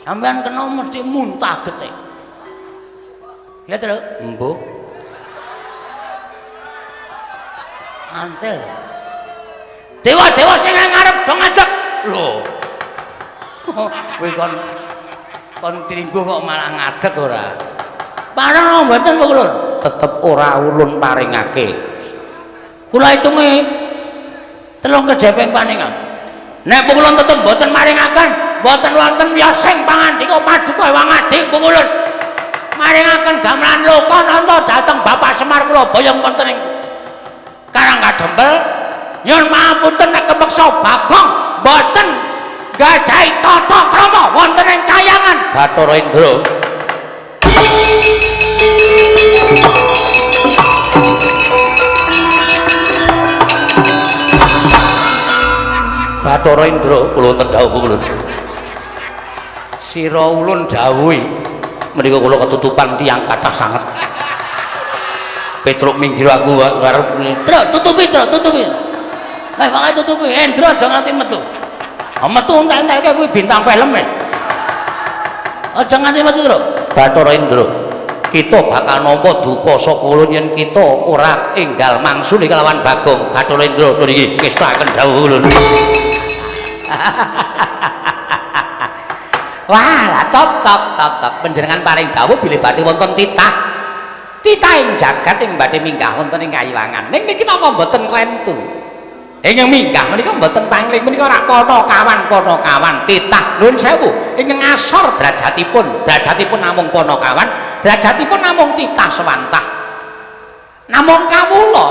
Sampeyan kena mesti muntah getih. Ya, Truk? Embuh. Antil. Dewa-dewa sing ngarep do ngadeg. Lho. Kowe kon tringgo kok malah ngadeg ora? Pareng mboten kula. Tetep ora ulun paringake. Kula hitungi telung kejeping paningan. Nek kula tetep mboten maringaken, mboten wonten yosing pangandika paduka Ewang Adi kula. Maringaken gamelan Lokananta dhateng Bapak Semar kula boyong wonten ing Karang Kadempel. Nyuwun pangapunten nek kepeksa Bagong mboten gadhahi tata krama wonten ing kayangan Bathara Indra. Bathara Indra kula wonten dawuh kula. Sira ulun dawuhi menika kula ketutupan tiyang kathah sanget. Petruk minggir aku arep. Truk tutupi, Truk, tutupi. Pokoke tutupi. Endra aja nganti metu. Ah metu entek-entekke kuwi bintang film e. Aja nganti metu, Truk. Bathara Indra, kita bakal nampa duka saka ulun yen kita ora enggal mangsuli kelawan Bagong. Bathara Indra lho niki ngestakaken dawuh ulun. Wah, lah cop cop cop cop panjenengan paring dawuh bilih badhe wonten titah. Titah ing jagat ing badhe minggah wonten ing kayiwangan. Ning niki napa mboten klentu? Ingkang minggah menika mboten pangling menika rak panakawan-panakawan titah nuwun sewu ingkang ngasor derajatipun, derajatipun namung panakawan, derajatipun namung titah sewantah. Namung kawula.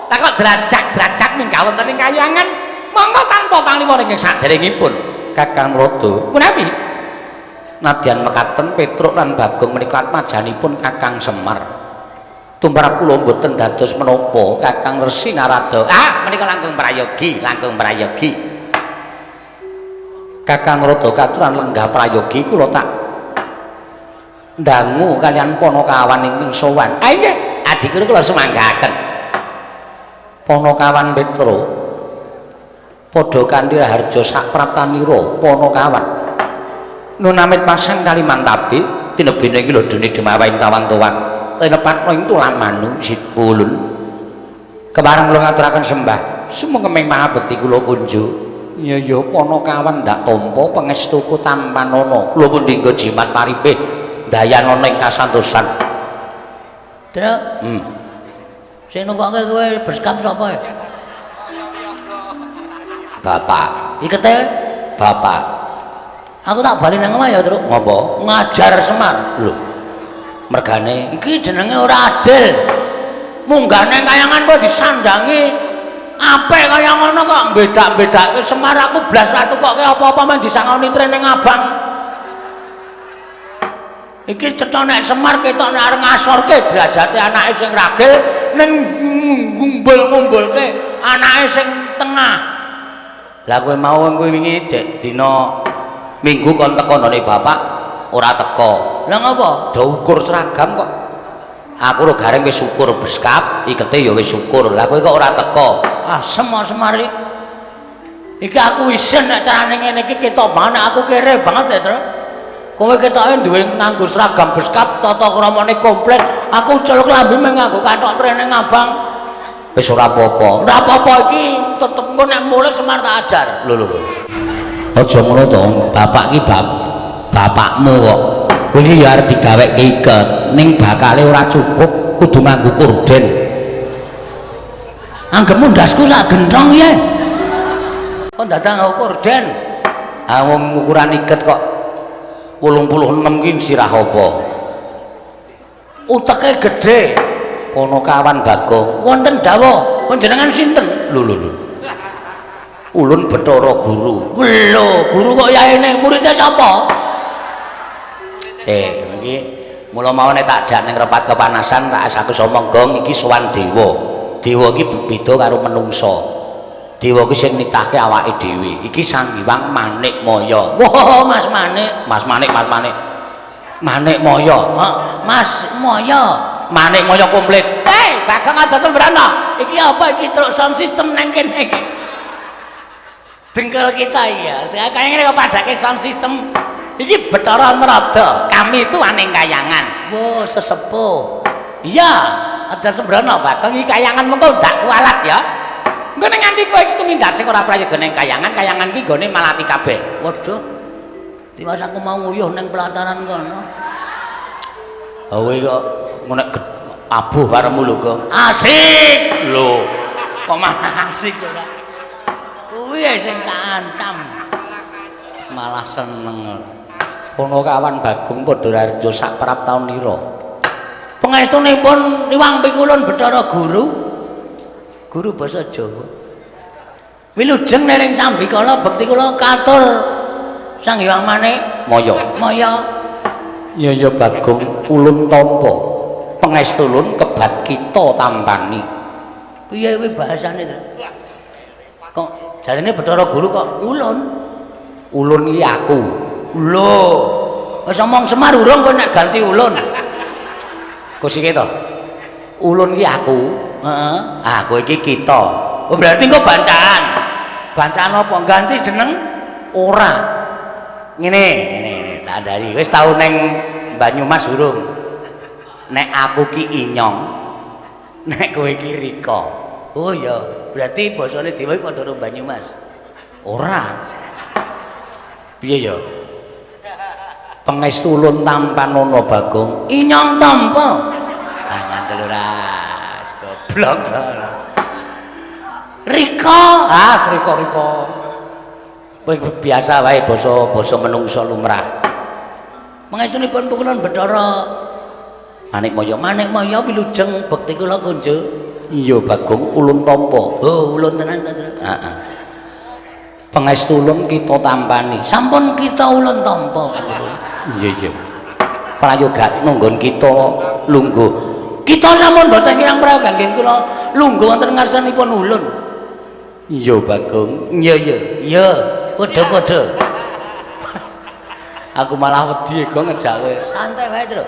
Lah kok derajat-derajat minggah wonten ing kayangan monggo tanpa tangliwor ingkang saderengipun Kakang Rada. Punawi? Nadyan mekaten Petruk lan Bagong menika atmajanipun Kakang Semar. Tumrap kula mboten dados menapa Kakang Resi Narada. Ah, menika langkung prayogi, langkung prayogi. Kakang Rada katuran lenggah prayogi kula tak ndangu kalian panakawan ingkang sowan. Ah nggih, adikku kula sumanggaken. Panakawan Petruk padha kanthi raharja sak praptanira panakawan. Nun amit pasang Kalimantabe tinebene iki lho dene demawaing tawang-tawang. Lenepatno ing tulamanu sipulun. Kepareng kula ngaturaken sembah sumengkeming mahabekti kula kunjuk. Iya ya panakawan ndak tampa pangestuku tampanana. Kula pundi nggo jimat paripih dayanana ing kasantosan. Truk. Sing nunggokke kowe berskap sapa ya? Bapak. Ikete bapak. Aku tak bali nang omah ya, Truk. Ngopo? Ngajar Semar. Lho. Mergane iki jenenge ora adil. Munggah nang kayangan kok disandangi apik kaya ngono kok bedak-bedake Semar aku blas ra tukokke apa-apa men disangoni training abang. Iki cetha nek Semar ketok nek arep ngasorke derajate anake sing ragil ning ngumbul-ngumbulke anake sing tengah. Lah kowe mau kowe wingi dek dina Minggu kon teko nggone bapak ora teko. Lah ngopo? Do ukur seragam kok. Aku ro gareng wis ukur beskap, ikete ya wis ukur. Lah kowe kok ora teko? Ah semar iki. Iki aku isin nek carane ngene iki ketok banget aku kere banget ya, Tru. Kowe ketoke duwe nganggo seragam beskap, tata kramane komplit. Aku celuk klambi mung nganggo kathok training abang. Wis ora apa-apa. Ora apa-apa iki tetep engko nek mulih Semar tak ajar. Lho lho lho. Aja ngono to, bapak iki bapakmu kok. Kowe iki ya arep digaweke iket, ning bakale ora cukup, kudu nganggo korden. Anggepmu ndasku sak genthong ya. Kok dadak nganggo korden? Ah wong ukuran iket kok 86 ki sirah apa? Uteke gedhe. Panakawan Bagong. Wonten dawuh, panjenengan sinten? Lho lho lho. Ulun Bathara Guru. Lho, guru kok yaene muridé sapa? Sik, iki mula mau nek tak jak ning repat kepanasan tak aku somong gong iki sowan dewa. Dewa iki beda karo menungsa. Dewa iki sing nitahke awake dhewe. Iki Sang Hyang Manik Maya. Wah, Mas Manik, Mas Manik, Mas Manik. Manik Maya. Mas Maya. Manik Maya komplit. Hei, Bagong aja sembrono. Iki apa iki truk sound system nang kene iki? Dengkul kita iki ya. Saya kaya ngene kok padake sound system. Iki Bathara Narada, kami itu aning kayangan. Wah, sesepuh. Iya, aja sembrono Bagong iki kayangan mengko ndak kualat ya. Engko nek nganti kowe tumindak sing ora prayoga ning kayangan, kayangan ki nggone malati kabeh. Waduh. Tiwas aku mau nguyuh ning pelataran kono. Ha kowe kok nek abuh karemu lho, Gong. Asik lho. Kok malah asik ora? Kuwi sing tak ancam. Malah seneng. Kono kawan Bagong padha raja sak prap taun ira. Pangestunipun Iwang Pikulun Bathara Guru. Guru basa Jawa. Wilujeng nering sambikala bekti kula katur Sang Hyang Manik Maya. Maya. Ya ya Bagong ulun tampa. Pangestu ulun kebat kita tampani. Piye kuwi bahasane to? Kok jarene Bathara Guru kok ulun? Ulun iki aku. Lho, wis omong Semar urung kowe nek ganti ulun. Kusike to. Ulun iki aku. Heeh. Ah, kowe iki kita. Oh, berarti engko bancaan. Bancaan apa? Ganti jeneng ora. Ngene, ngene, ngene, tak andani. Wis tau ning Banyumas urung? Nek aku ki Inyong, nek kowe ki Rika. Oh iya, berarti basane dhewe padha karo Banyumas. Ora. Piye ya? Pangestu ulun tampanana Bagong. Inyong tampa. Ah ngandel ora. Goblok to. Rika, ah Rika Rika. Kowe biasa wae basa-basa menungsa lumrah. Pangestunipun pukulun Bathara Manikmaya, Manikmaya wilujeng bekti kula kunjuk. Iya Bagong ulun tampa. Oh, ulun tenan ta, Heeh. Pangestu ulun kita tampani. Sampun kita ulun tampa. Iya iya. Prayoga nunggon kita lungguh. Kita sampun boten kirang prayoga nggih kula lungguh wonten ngarsanipun ulun. Iya Bagong. Iya iya. Iya, padha-padha. Aku malah wedi kok ngejak kowe. Santai wae, Tru.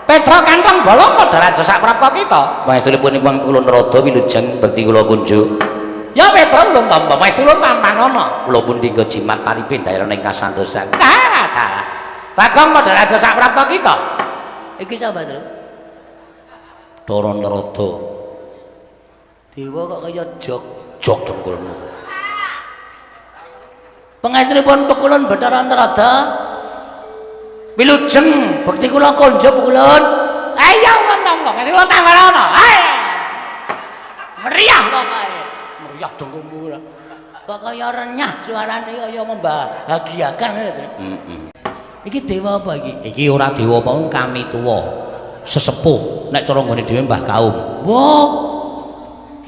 Petro kantong bolong padha raja sak prapta kita. Pangestunipun Iwang Kula Narada wilujeng bekti kula kunjuk. Ya Petro ulun tampa, pangestu ulun tampanana. Kula pun dinggo jimat paripin daerah ing kasantosan. Ah, dalah. Bagong padha raja sak prapta kita. Iki sapa, Tru? Bathara Narada. Dewa kok kaya jog, jog dengkulmu. Pangestunipun pekulun Bathara Narada. Wilujeng bekti kula konjuk pekulun. Ayo ulun tampa, ngasih ulun tampanana. Ayo. Meriah pokoke. Meriah dengkulmu ora. Kok kaya renyah suarane kaya membahagiakan ngono to. Heeh. Iki dewa apa iki? Iki ora dewa apa kami tuwa. Sesepuh nek cara nggone dhewe Mbah Kaum. Wah.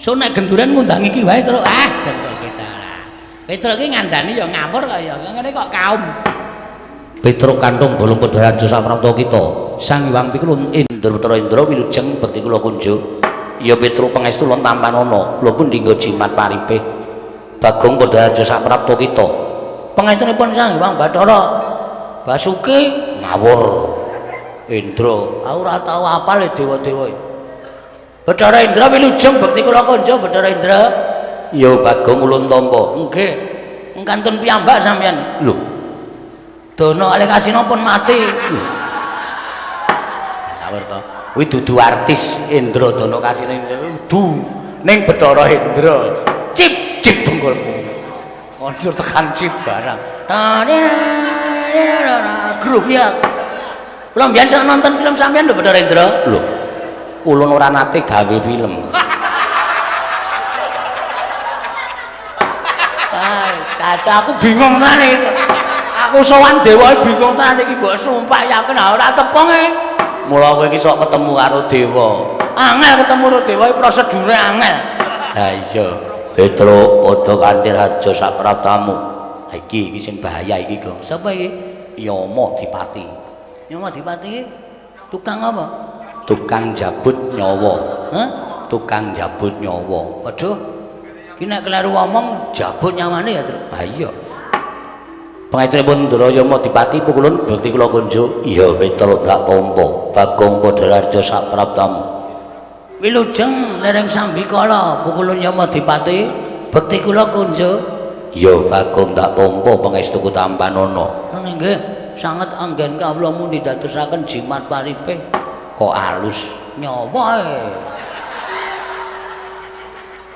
So nek genduren ngundang iki wae terus ah dengkul kita ora. Petro iki ngandani ya ngawur kaya ngene kok kaum. Petro kantung bolong padha raja saprapta kita. Sang Hyang Pikulun Indra Bathara Indra wilujeng bekti kula kunjuk. Ya Petro pangestu ulun tampanana. Kula pun dinggo jimat paripih. Bagong padha raja saprapta kita. Pangestunipun Sang Hyang Bathara Basuki ngawur. Indra, aku ora tau apal dewa-dewa. Bathara Indra wilujeng bekti kula kunjuk Bathara Indra. Ya Bagong ulun tampa. Nggih. Kantun piyambak sampeyan. Lho. Dono Alekasina pun mati. Ngawur to. Kuwi dudu artis Indra Dono Kasina kudu ning Bathara Indra. Cip cip dengkulmu. Kondur tekan cip barang. Grup ya. Kula mbiyen seneng nonton film sampeyan lho Bathara Indra. Lho. Ulun ora nate gawe film. Ah, kaca aku bingung tenan iki. Aku sowan dewa bingung tenan iki mbok sumpah yakin ora tepung e. Mula kowe iki sok ketemu karo dewa. Angel ketemu karo dewa iki prosedure angel. Ha iya, Petro padha kanthi raja sapraptamu. Ha iki iki sing bahaya iki, Gong. Sapa iki? Yama Dipati. Yama Dipati iki tukang apa? Tukang jabut nyawa. Hah? Tukang jabut nyawa. Waduh. Iki nek kleru omong jabut nyawane ya, Tru. Ha iya. Pangestunipun Ndara Yama Dipati pukulun bekti kula kunjuk. Iya Petro tak tampa. Bagong padha raja sapraptamu. Wilujeng lereng sambikala pukulun Yama Dipati bekti kula kunjuk. Iya Bagong tak tampa pangestuku tampanana. Ngono nggih. Sanget anggen kawula mundi dadosaken jimat paripe. Kok alus nyawa e.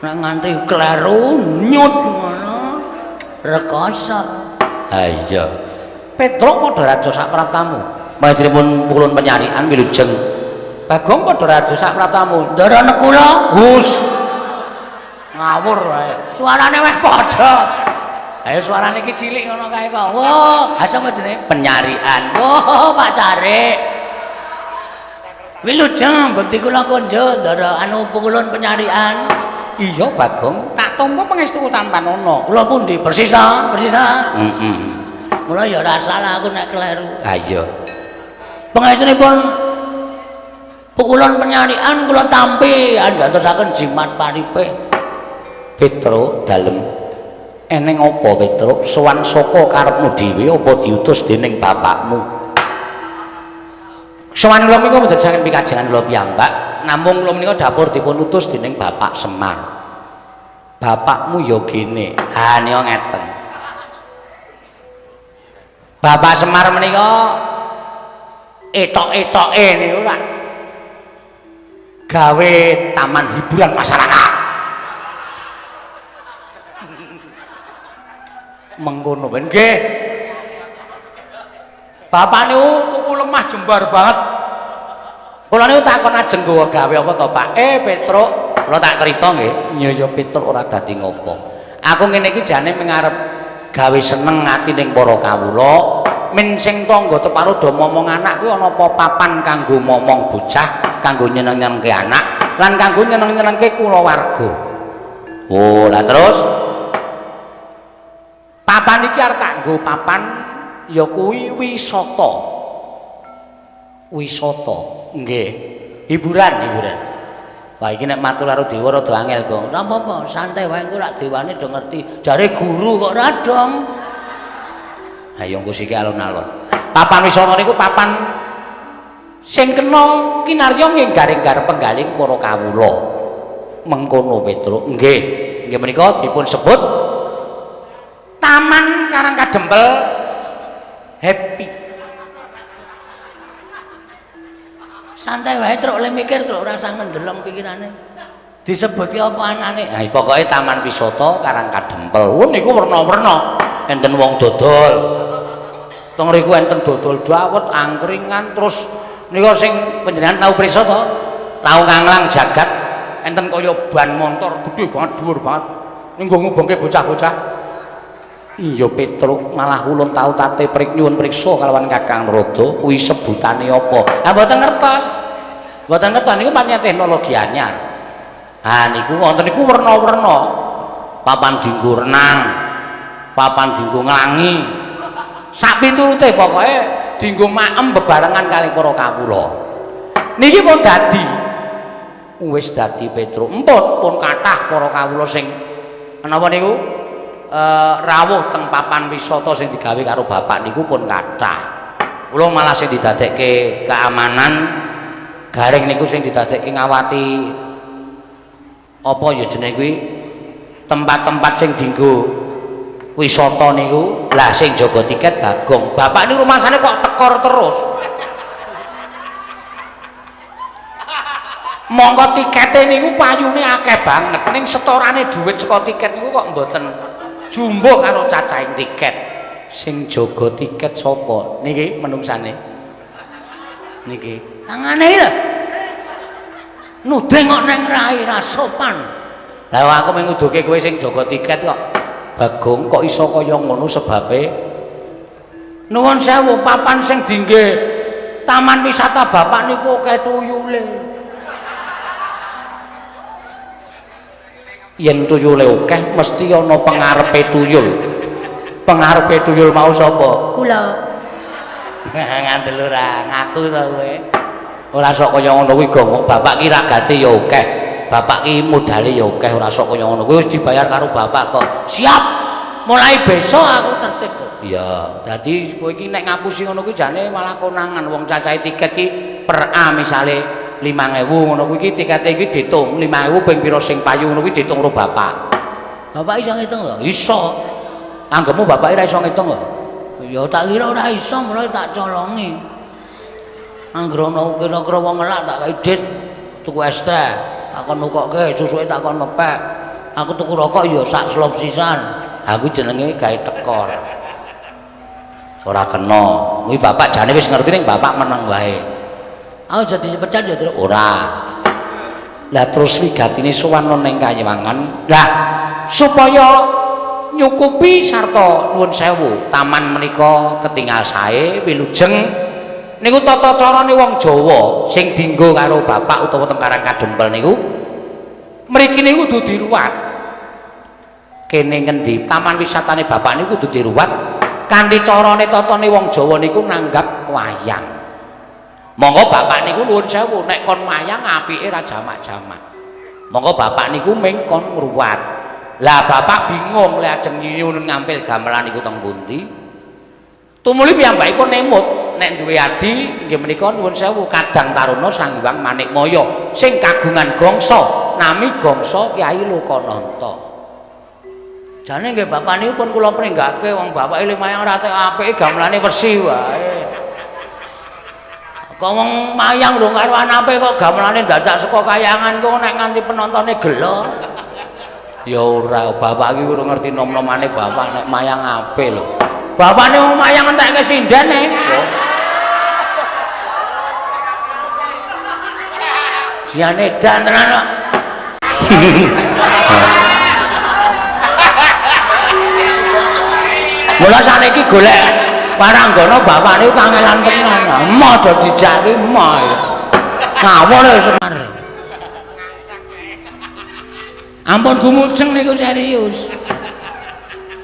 Nek nganti kleru nyut ngono rekoso. Ha iya. Petruk padha raja sak praptamu. Panjenenganipun pukulun penyarian wilujeng. Bagong padha raja sak praptamu. Ndara nekula. Hus. Ngawur wae. Suarane wis padha. Ayo suarane iki cilik ngono kae kok. Wah, ha sapa jenenge? Penyarian. Oh, Pak Carik. Wilujeng bekti kula konjo ndara anu pukulun penyarian. Iya, Bagong. Tak tampa pangestu tampanana. Kula pundi? Persis ta? Persis ta? Heeh. Mula ya ora salah aku nek kleru. Ha iya. Pangestunipun pukulun penyarian kula tampi andadosaken jimat paripe. Petruk dalem. Eneng apa Petruk? Sowan saka karepmu dhewe apa diutus dening bapakmu? Sowan kula menika mboten saking pikajengan kula piyambak, namung kula menika dapur dipun utus dening Bapak Semar. Bapakmu ya gene. Ha nika ngeten. Bapak Semar menika etok-etoke niku lak gawe taman hiburan masyarakat. Mengkono ben nggih. Bapak niku tuku lemah jembar banget. Kula niku takon ajeng nggawa gawe apa to, Pak? Petruk, kula tak crita nggih. Iya ya Petruk ora dadi ngopo. Aku ngene iki jane mengarep gawe seneng ati ning para kawula, men sing tangga teparo do momong anak kuwi ana apa papan kanggo momong bocah, kanggo nyeneng-nyenengke anak, lan kanggo nyeneng-nyenengke kulawarga. Oh, lah terus papan iki arep tak nggo papan ya kuwi wisata. Wisata, nggih. Hiburan, hiburan. Wah iki nek matur karo dewa rada angel kok. Ora apa-apa, santai wae engko rak dewane do ngerti. Jare guru kok ora dong. Ayo engko siki alon-alon. Papan wisata niku papan sing kena kinarya nggih garing-gar penggaling para kawula. Mengkono Petruk. Nggih. Nggih menika dipun sebut Taman Karang Kadempel Happy. Santai wae truk le mikir truk ora usah ngendeleng pikirane. Disebutke apa anane? Ha pokoke Taman Wisata Karang Kadempel. Wah niku werna-werna. Enten wong dodol. Teng mriku enten dodol dawet, angkringan, terus nika sing panjenengan tau prisa to? Tau nganglang jagat enten kaya ban montor gedhe banget, dhuwur banget. Ning nggo ngubengke bocah-bocah. Iya Petruk, malah ulun tau tate prik nyuwun priksa kalawan Kakang Narada kuwi sebutane apa? Ha mboten ngertos. Mboten ngertos niku pancen teknologi anyar. Ha niku wonten niku werna-werna. Papan dienggo renang, papan dienggo nglangi. Sak piturute pokoke dienggo maem bebarengan kalih para kawula. Niki pun dadi. Wis dadi Petruk. Empun pun kathah para kawula sing menapa niku? Rawuh teng papan wisata sing digawe karo bapak niku pun kathah. Kula malah sing didadekke keamanan garing niku sing didadekke ngawati apa ya jenenge kuwi tempat-tempat sing dienggo wisata niku. Lah sing jaga tiket Bagong. Bapak niku rumangsane kok tekor terus. Mongko tikete niku payune akeh banget ning setorane dhuwit saka tiket niku kok mboten jumbo karo cacahing tiket. Sing jaga tiket sapa? Niki menungsane. Niki. Tangane iki lho. Nuding kok neng rai ra sopan. Lah aku mung nguduke kowe sing jaga tiket kok. Bagong kok iso kaya ngono sebabe? Nuwun sewu, papan sing dingge taman wisata bapak niku akeh tuyule. Yen tuyule akeh mesti ana pengarepe tuyul. Pengarepe tuyul mau sapa? Kula. Ngandel ora ngaku to kowe. Ora sok kaya ngono kuwi gong. Bapak ki ragate ya akeh. Bapak ki modale ya akeh, ora sok kaya ngono kuwi wis dibayar karo bapak kok. Siap. Mulai besok aku tertib. Iya, dadi kowe iki nek ngapusi ngono kuwi jane malah konangan wong cacahe tiket ki per A misale 5.000 ngono kuwi iki tikete iki diitung 5.000 ping pira sing payu ngono kuwi diitung karo bapak. Bapak iso ngitung lho? Iso. Anggepmu bapak ora iso ngitung lho? Ya tak kira ora iso mulai tak colongi. Anggere ana kira-kira wong ngelak tak kei dit tuku es teh, tak kon nukokke, susuke tak kon ngepek. Aku tuku rokok ya sak slop sisan. Aku jenenge gawe tekor. Ora kena. Kuwi bapak jane wis ngerti ning bapak meneng wae. Aku jadi dipecat ya terus ora. Lah terus wigatine sowan ning Kayiwangan. Lah supaya nyukupi sarta nuwun sewu, taman menika ketingal sae wilujeng niku tata carane wong Jawa sing dienggo karo bapak utawa teng Karang Kadempel niku mriki niku kudu diruwat. Kene ngendi taman wisatane bapak niku kudu diruwat kanthi carane tatane wong Jawa niku nanggap wayang. Monggo bapak niku nuwun sewu nek kon wayang apike ra jamak-jamak. Monggo bapak niku ming kon ngruwat. Lah bapak bingung lek ajeng nyuwun ngampil gamelan niku teng pundi. Tumuli piyambakipun nemut nek duwe adi inggih menika nuwun sewu Kadang Taruna Sang Hyang Manikmaya sing kagungan gangsa nami gangsa Kyai Lokananta. Jane nggih bapak niku pun kula pringgake wong bapake lumayan ora apike gamelane wesi wae. Kok wong mayang rong karuan apik kok gamelane dadak saka kayangan kok nek nganti penontone gelo. Ya ora, bapak iki urung ngerti nom-nomane bapak nek mayang apik lho. Bapakne wong mayang entekke sindene. Jiane edan tenan kok. Mula saniki golek paranggana bapak niku kangelan tenan. Emoh do dijaki emoh. Ngawur Semar. Ampun gumujeng niku serius.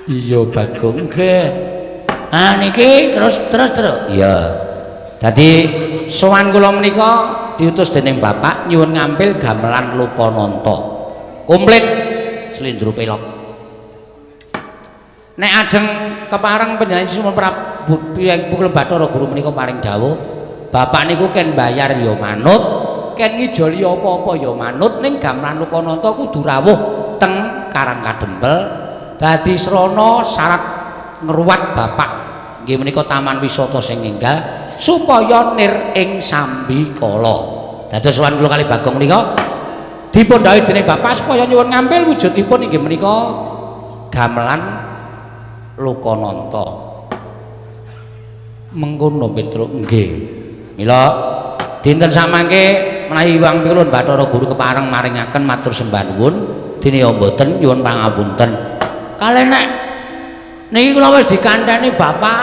Iya Bagong nggih. Ah niki terus. Iya. Dadi sowan kula menika diutus dening bapak nyuwun ngampil gamelan Lokananta. Komplit slendro pelok. Nek ajeng kepareng panjenengan Suma Prabu Piyang Bathara Guru menika paring dawuh, bapak niku ken bayar ya manut, ken ngijoli apa-apa ya manut, ning gamelan Lokananta kudu rawuh teng Karang Kadempel dadi srana syarat ngruwat bapak nggih menika taman wisata sing enggal supaya nir ing sambikala. Dados sowan kula kali Bagong menika dipun dawuhi dening bapak supaya nyuwun ngampil wujudipun inggih menika gamelan Lokananta. Mengkono Petruk nggih. Mila dinten samangke menawi Hyang Pikulun Bathara Guru kepareng maringaken matur sembah nuwun dene ya mboten nyuwun pangapunten. Kalih nek niki kula wis dikandhani bapak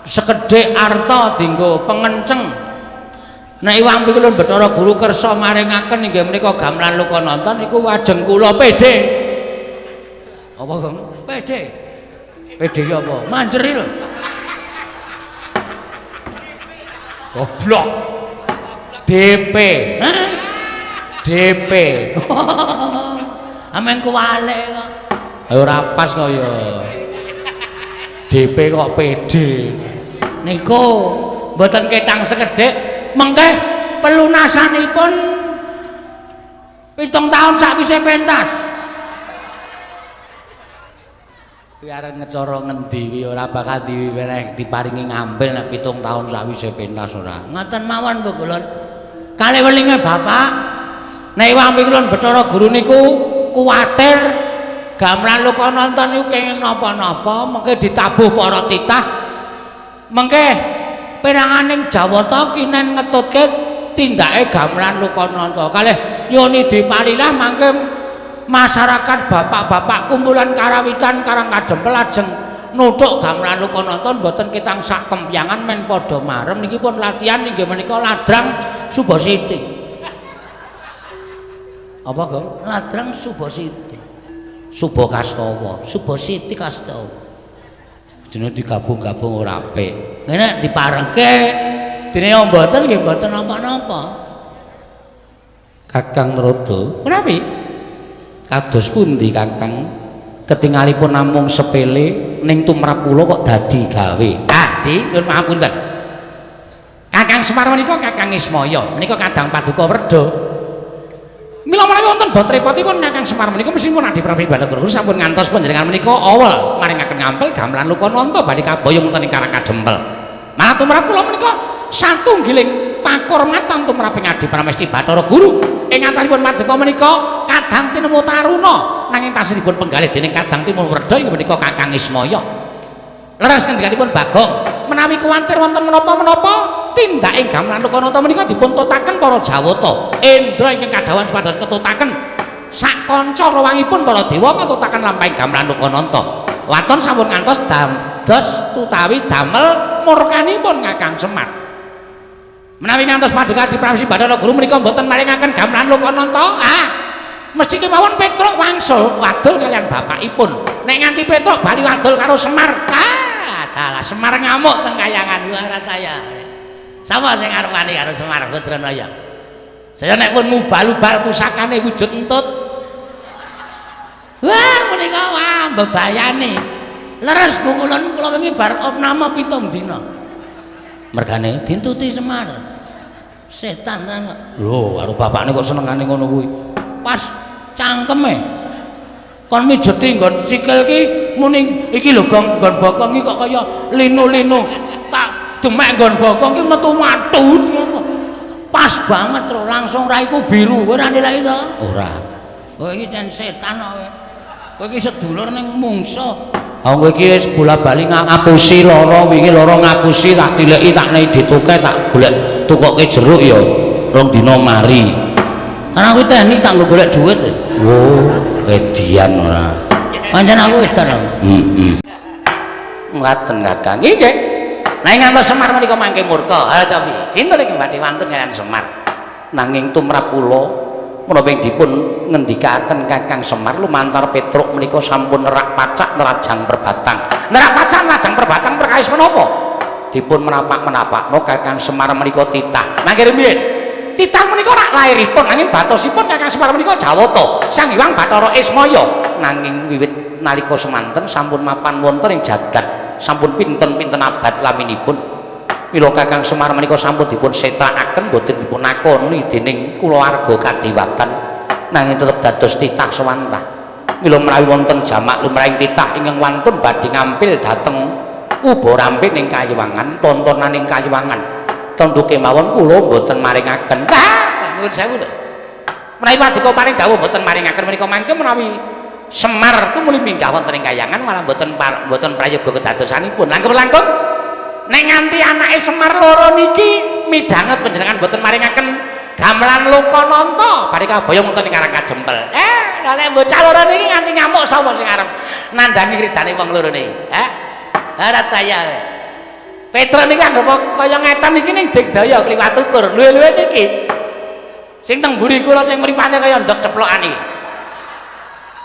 sekedhik arta dienggo pengenceng. Nek Hyang Pikulun Bathara Guru kersa maringaken inggih menika gamelan Lokananta niku wajeng kula PD. Apa, Gong? PD. PD ya apa? Manjeri lho. Goblok. DP. Hah? DP. Amen kuwalik kok. Ora pas kok ya. DP kok PD. Niku mboten ketang sekedhik, mengke pelunasanipun 7 tahun sakwise pentas. Kuwi arep ngecara ngendi kuwi ora bakal diweneh diparingi ngambil nek 7 tahun sakwise pentas ora. Ngoten mawon Bu Kulon. Kalih welinge bapak nek Hyang Pikulun Bathara Guru niku kuwatir gamelan Lokananta niku kenging napa-napa mengke ditabuh para titah mengke peranganing Jawata kinen ngetutke tindake gamelan Lokananta. Kalih nyuwun diparilah mangke masyarakat bapak-bapak kumpulan karawitan Karang Kadempel ajeng nuthuk gamelan Lokananta mboten ketang sak kempyangan men padha marem niki pun latihan inggih menika ladrang Subasiti. Apa, Gong? Ladrang Subasiti. Subakastawa, Subasiti Kastawa. Jenenge digabung-gabung ora apik. Ngene diparengke dene mboten nggih mboten napa-napa. Kakang Narada, menawi kados pundi Kakang ketingalipun namung sepele ning tumrap kula kok dadi gawe. Adi nyuwun pangapunten. Kakang Semar menika Kakang Ismaya, menika kadang paduka werda. Mila menawi wonten bot repotipun Kakang Semar menika mesthipun Adi Prabu Bathara Guru sampun ngantos panjenengan menika awel maringaken ngampil gamelan Lokananta badhe kaboyong wonten ing Karang Kadempel. Malah tumrap kula menika satunggiling pakurmatan tumraping Adi Pramesti Bathara Guru ing atasipun paduka menika Kadang Tinemu Taruna nanging tasih dipun penggalih dening Kadang Timun Werda inggih menika Kakang Ismaya. Leres ngendikanipun Bagong, menawi kuwatir wonten menapa-menapa tindak ing gamelan Lokananta menika dipun tutaken para Jawata. Indra ingkang kadhawuhan supados ketutaken sak kanca rawangipun para dewa ketutaken lampahing gamelan Lokananta. Waton sampun ngantos dados utawi damel murkanipun Kakang Semar. Menawi ngantos paduka Adi Pramesti Bathara Guru menika mboten maringaken gamelan Lokananta, mesti kemawon Petruk wangsul wadul kalian bapakipun. Nek nganti Petruk bali wadul karo Semar, dalah Semar ngamuk teng kayangan Warataya. Sapa sing arep wani karo Semar Badranaya? Saya nek pun ngubal-ubal pusakane wujud entut. Wah, menika wah bebayane. Leres pukulun kula wingi bar opname 7 dina. Mergane dintuti Semar. Setan kan. Lho, karo bapakne kok senengane ngono kuwi. Pas cangkeme. Kon mijeti nggon sikil ki muni iki lho gong nggon bokong iki kok kaya linu-linu. Tak demek nggon bokong ki metu watu ngono. Pas banget tro, langsung raiku biru. Kowe ora nilai to? Ora. Kowe iki cen setan kok kowe. Kowe iki sedulur ning mungsuh. Ha kowe iki wis bola-bali ngapusi lara wingi lara ngapusi tak tileki tak nei dituke tak golek tukoke jeruk ya rong dina mari. Karena aku teknik tak nggo golek duit. Oh, edian ora. Pancen aku edan aku. Heeh. Ngaten Kakang. Nggih. Nah ngantos Semar menika mangke murka. Ha tapi sinten iki badhe wantun kaliyan Semar. Nanging tumrap kula menapa ing dipun ngendikaken Kakang Semar lumantar Petruk menika sampun nerak pacak nerajang perbatang. Nerak pacak nerajang perbatang perkawis menapa? Dipun menapak-menapakno Kakang Semar menika titah. Mangke rumiyin. Titah menika rak lairipun nanging batosipun Kakang Semar menika Jawata, Sang Hyang Bathara Ismaya. Nanging wiwit nalika semanten sampun mapan wonten ing jagat, sampun pinten-pinten abad laminipun. Mila Kakang Semar menika sampun dipun setrakaken boten dipun akoni dening kulawarga kadewatan nanging tetep dados titah sewantah. Mila menawi wonten jamak lumrahing titah ingkang wantun badhe ngampil dhateng uba rampit ing kayiwangan, tontonan ing kayiwangan. Tentu kemawon kula mboten maringaken. Ah, nuwun sewu lho. Menawi paduka paring dawuh mboten maringaken menika mangke menawi Semar tumuli minggah wonten ing kayangan malah mboten mboten prayoga kedadosanipun. Langkung-langkung nek nganti anake Semar loro niki midhanget panjenengan mboten maringaken gamelan Lokananta badhe kaboyong wonten ing Karang Kadempel. Lha nek bocah loro niki nganti ngamuk sapa sing arep nandhangi kridane wong loro niki? Hah? Ora. Petro niku anggep kaya ngetan iki ning digdaya kliwat ukur. Luwe-luwe niki. Sing teng mburi kula sing mripate kaya ndok ceplokan iki.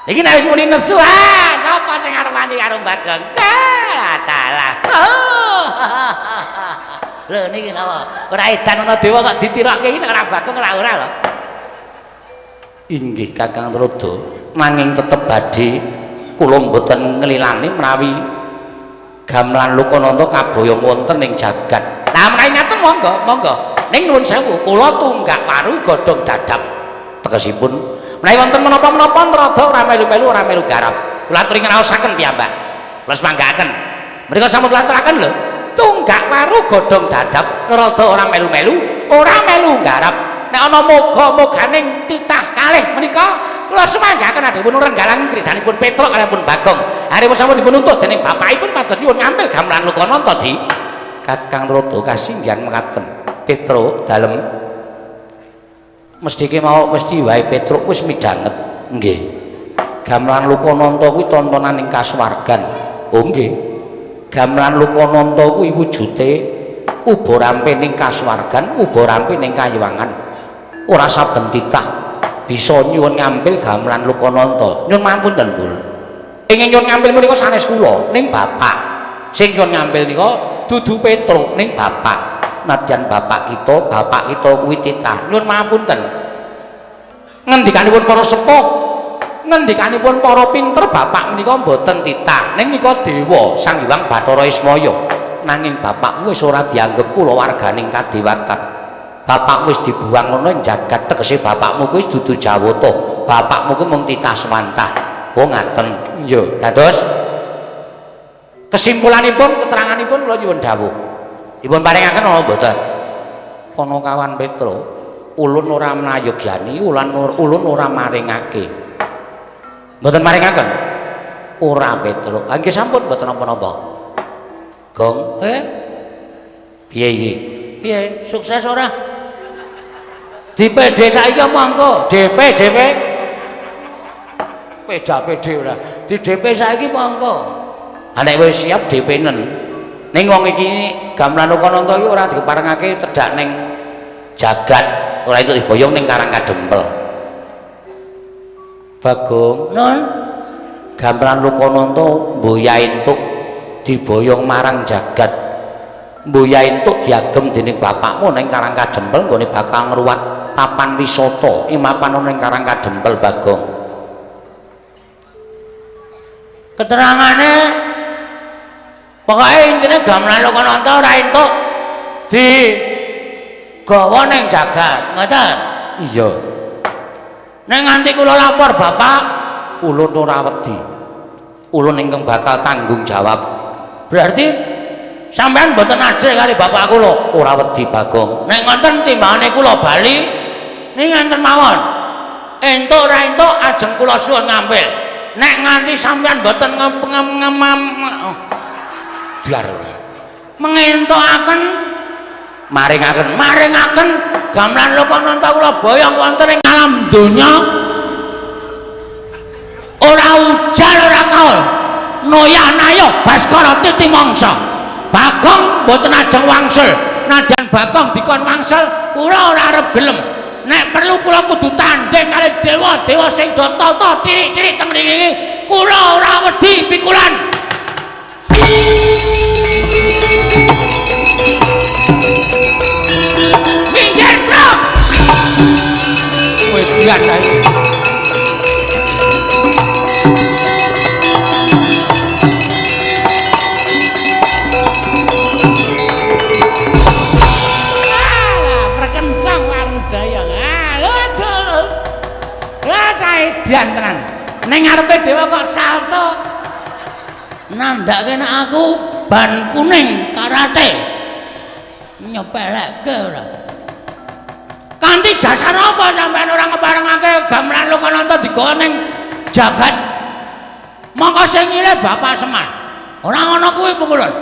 Iki nek wis muni nesu, ah, sapa sing arep wani karo Bagong? Ah, dalah. Oh. Lho niki napa? Ora edan ana dewa kok ditirokke iki nek ora Bagong ora ora lho. Inggih Kakang Trada, nanging tetep badhe kula mboten nglilani menawi gamelan Lokananta kaboyong wonten ing jagat. Lah menawi ngaten monggo, monggo. Ning nuwun sewu, kula tunggak waru godhong dadap. Tegesipun menawi wonten menapa-menapa Trada ora melu-melu ora melu garap. Kula aturi ngraosaken piyambak. Kula semanggaaken. Mriku sampun kula aturaken lho. Tunggak waru godhong dadap, Trada ora melu-melu, ora melu garap. Nek ana moga-moganing titah kalih menika kula semanggaken adhipun renggalang kridanipun Petruk kaliyan Bagong. Aripun sampun dipun utus dening bapakipun pados nyuwun ngampil gamelan Lokananta di Kakang Trada kasinggihan mekaten. Petruk dalem mesti ki mau mesti wae Petruk wis midhanget. Nggih. Gamelan Lokananta kuwi tontonan ing kasuwargan. Oh nggih. Gamelan Lokananta kuwi wujude uba rampe ning kasuwargan, uba rampe ning kayiwangan. Ora saben titah bisa nyuwun ngampil gamelan Lokananta. Nyuwun mapunten, Bul. Ingin nyuwun ngampil menika sanes kula, ning bapak. Sing nyuwun ngampil nika dudu Petruk, ning bapak. Nadyan bapak kita kuwi titah. Nyuwun mapunten. Ngendikanipun para sepuh, ngendikanipun para pinter bapak menika mboten titah, ning nika dewa Sang Hyang Bathara Ismaya. Nanging bapakmu wis ora dianggep kulawarganing kadewatan. Bapakmu wis dibuang ngono ing jagat, tegese bapakmu kuwi dudu Jawata. Bapakmu kuwi mung titah swantah. Oh ngaten. Iya, dados kesimpulanipun, keteranganipun kula nyuwun dawuh. Dipun paringaken napa mboten? Panakawan Petro, ulun ora mlayogyani, ulun ora maringake. Mboten maringaken? Ora Petro. Ha nggih sampun mboten napa-napa. Gong, piye iki? Piye? Sukses ora? Di PD saiki apa engko? DP, DP. Peda PD ora. Di DP saiki apa engko? Ha nek wis siap DP-nen. Ning wong iki gamelan Lokananta iki ora diparengake cedhak ning jagat, ora entuk diboyong ning Karang Kadempel. Bagong, nun. Gamelan Lokananta mboya entuk diboyong marang jagat. Mboya entuk diagem dening bapakmu ning Karang Kadempel nggone bakal ngruwat papan wisata ing mapan ning Karang Kadempel Bagong. Keterangane pokoke intine gamelan Lokananta ora entuk digawa ning jagat, ngoten? Iya. Nek nganti kula lapor bapak, ulun ora wedi. Ulun ingkang bakal tanggung jawab. Berarti sampean mboten ajrih kali bapak kula? Ora wedi Bagong. Nek ngoten timbangane kula bali ning ngenten mawon. Entuk ora entuk ajeng kula suwun ngambil. Nek nganti sampean mboten biar mengentokaken maringaken maringaken gamelan Lokananta kula boyong wonten ing alam donya ora ujar ora kaul noya nayo Baskara titi mangsa. Bagong mboten ajeng wangsul, nadyan Bagong dikon wangsul kula ora arep gelem. Nek perlu kula kudu tandhing kali dewa-dewa sing do tata tirik-tirik teng mriki, kula ora wedi pikulan. Minggir, Truk. Kowe biar ae. Perkencang Warudaya. Ah, lho. Lah cah edan tenan. Ning ngarepe dewa kok salto. Nandhake nek aku ban kuning karate. Nyepelekke ora. Kanthi dasar apa sampean ora ngeparengake gamelan Lokananta digawa ning jagat? Mongko sing nyilih Bapak Semar. Ora ngono kuwi pukulun.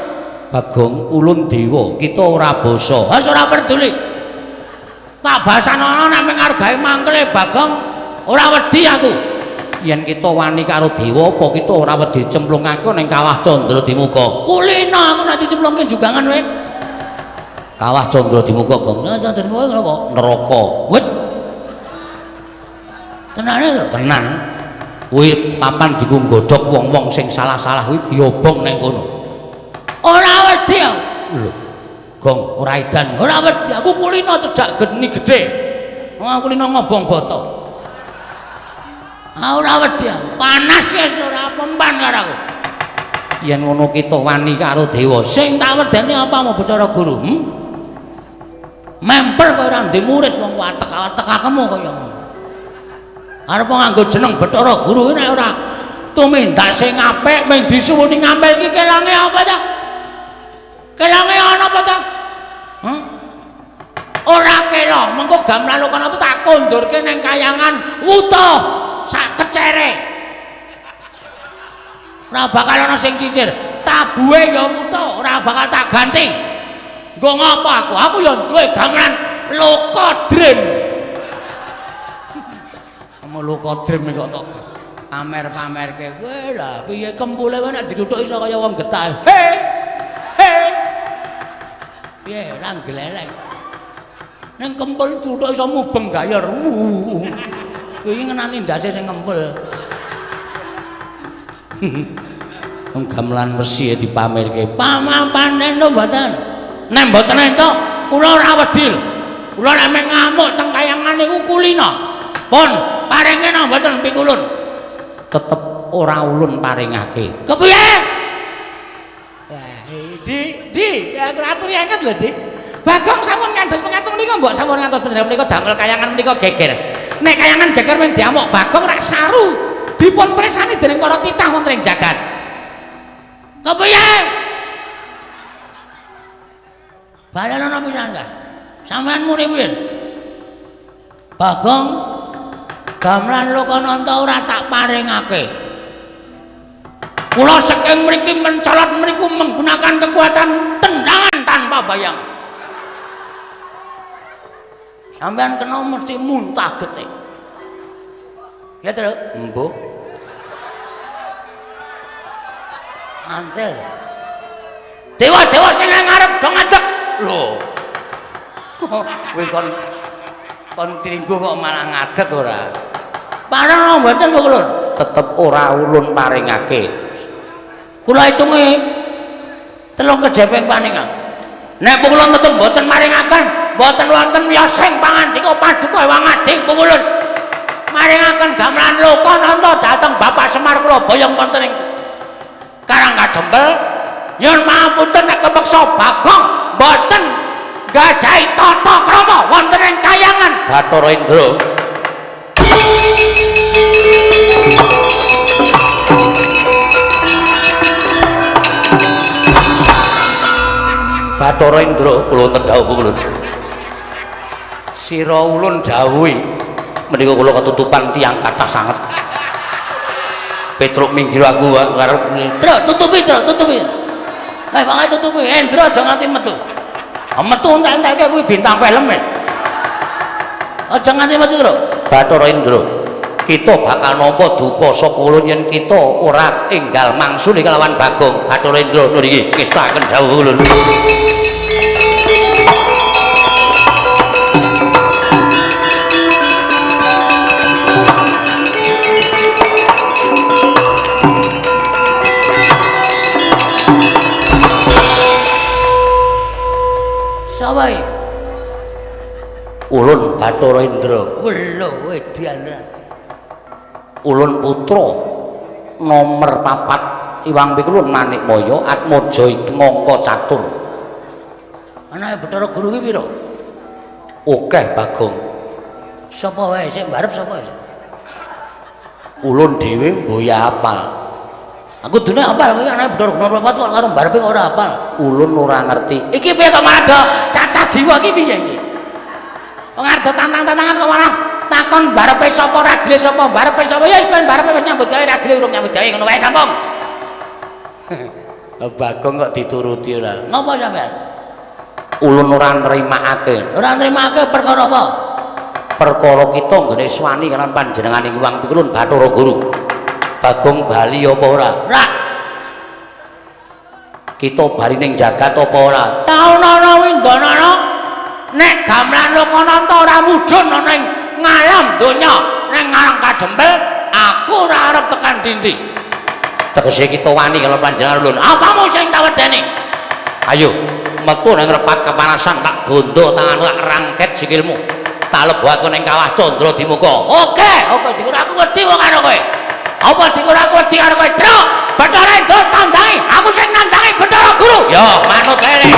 Bagong, ulun dewa, kita ora basa. Wis ora peduli. Tak basanono nek mung mangkele Bagong ora wedi aku. Yen kita wani karo dewa apa kita ora wedi cemplungake ning kawah Candra Dimuka? Kulino aku nek dicemplungke jugangan kowe. Kawah Candra Dimuka, Gong. Candra Dimuka napa? Neraka. Wit. Tenane to? Tenan. Kuwi papan diku nggodhog wong-wong sing salah-salah kuwi diobong ning kono. Ora wedi aku. Lho. Gong, ora edan. Ora wedi aku kulino cedhak geni gedhe. Wong aku kulino ngobong boto. Ah ora wedi aku. Panas wis ora pempan karo aku. Yen ngono kita wani karo dewa. Sing tak wedeni apa mau Bathara Guru? Memper kowe ora ndek murid wong watek-watekakemu kaya ngono. Arep nganggo jeneng Bathara Guru nek ora tumindak sing apik mung disuwuni ngampil iki kelange apa ta? Kelange ana apa ta? Ora kelong, mengko gamelan Lokananta tak kondurke ning kayangan wutuh sak kecere. Ora bakal ana sing cicir. Tabuhe ya wutuh, ora bakal tak ganti. Nggo ngapa aku? Aku ya duwe gamelan Lokodrim. Lokodrim kok tok pamer-pamerke. Kowe lah piye kempule wae nek dituthuk iso kaya wong getah. He. He. Piye ora gleleng. Ning kempul tuthuk iso mubeng gayor. Kuwi ngenani ndase sing kempul. Wong gamelan resi dipamerke. Pamapanen lho mboten. Nek mboten entuk kula ora wedi lho. Kula nek ngamuk teng kayangan niku kulino. Pun paringe nang mboten pikulun. Tetep ora ulun paringake. Kepiye? Wah, Di, ya aturi angkat lho, Dik. Bagong sampun ngandos mekaten Menika mbok sampun ngantos panjenengan menika damel kayangan menika geger. Nek kayangan geger mung diamuk Bagong rak saru. Dipun presani dening para titah wonten ing jagat. Kepiye? Balenono pisan, Kas. Sampeyan muni piye? Bagong gamelan Lokananta ora tak paringake. Kula saking mriki mencolot mriku menggunakan kekuatan tendangan tanpa bayang. Sampeyan kena mesti muntah getih. Ya, Truk? Embuh. Antil. Dewa-dewa sing nang ngarep do ngadeg. Lho. Kowe kon tringgo kok malah ngadeg ora? Pareng mboten kok ulun. Tetep ora ulun paringake. Kula hitungi telung kejeping paningan. Nek kula tetep mboten maringaken, mboten wonten wiyosing pangandika paduka Ewang Adi pungulun. Maringaken gamelan Lokananta dhateng Bapak Semar kula boyong wonten ing Karang Kadempel. Nyuwun pangapunten nek kepeksa Bagong mboten gadhahi tata krama wonten ing kayangan Bathara Indra. Bathara Indra kula wonten dawuh kula. Sira ulun dawuhi menika kula ketutupan tiyang kathah sanget. Petruk minggir aku arep Truk tutupi, Truk tutupi. Eh banget tutupi, Endra aja nganti metu. Metu entek-enteke kuwi bintang film e. Aja nganti metu, Truk. Bathara Indra, kita bakal nampa duka saka ulun yen kita ora enggal mangsuli kelawan Bagong. Bathara Indra niki ngestaken dawuh ulun. Sapa iki? Ulun Bathara Indra. Lho edan. Ulun putra nomor 4 Iwang Pikulun Manikmaya Atmaja Mangka Catur. Anake Bathara Guru ki pira? Akeh Bagong. Sapa wae sing mbarep sapa wae? Ulun dhewe mboya apal. Aku dene apal kuwi anake Bathara Guru nomor 4 kok karo mbarepe kok ora apal. Ulun ora ngerti. Iki piye kok malah do cacah jiwa iki piye iki? Wong arep tantang-tantangan kok malah takon barepe sapa ragile sapa barepe sapa ya ben barepe wis nyambut gawe ragile urung nyambut gawe ngono wae sampung. Bagong kok dituruti ora. Napa sampean? Ulun ora nrimakake. Ora nrimakake perkara apa? Perkara kita nggone swani kalian panjenengane Hyang Pikulun Bathara Guru. Bagong bali apa ora? Ora. Kita bali ning jagat apa ora? Taunana windanana nek gamelan Lokananta ora mudhun ana ing ngalam donya ning Karang Kadempel, aku ora arep tekan dindi. Tegese kita wani karo panjenengan ulun. Apamu sing tak wedeni? Ayo metu nang repat kepanasan tak bondo tanganmu tak rangket sikilmu. Tak lebokake ning kawah Candra Dimuka. Oke, oke dikira aku wedi wong karo kowe. Apa dikira aku wedi karo kowe? Truk, Bathara Indra tandangi, aku sing nandangi Bathara Guru. Ya, manut ae.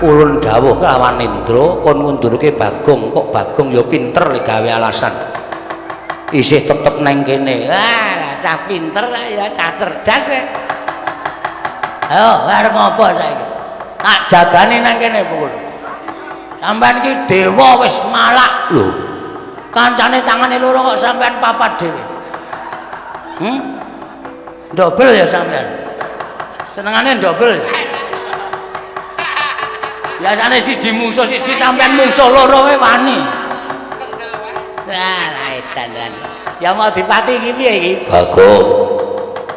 Ulun dawuh kelawan Indra kon ngundurke Bagong, kok Bagong ya pinter gawe alasan. Isih tetep nang kene. Ah, cah pinter ya, cah cerdas ya. Ayo, arep ngopo saiki? Tak jagani nang kene pukul. Sampeyan iki dewa wis malak lho. Kancane tangane loro kok sampeyan papat dhewe. Dobel ya sampeyan. Senengane dobel. Biasane siji mungsuh siji sampean mungsuh loro wae wani. Lah edan. Ya mau dipati iki piye iki? Bagong.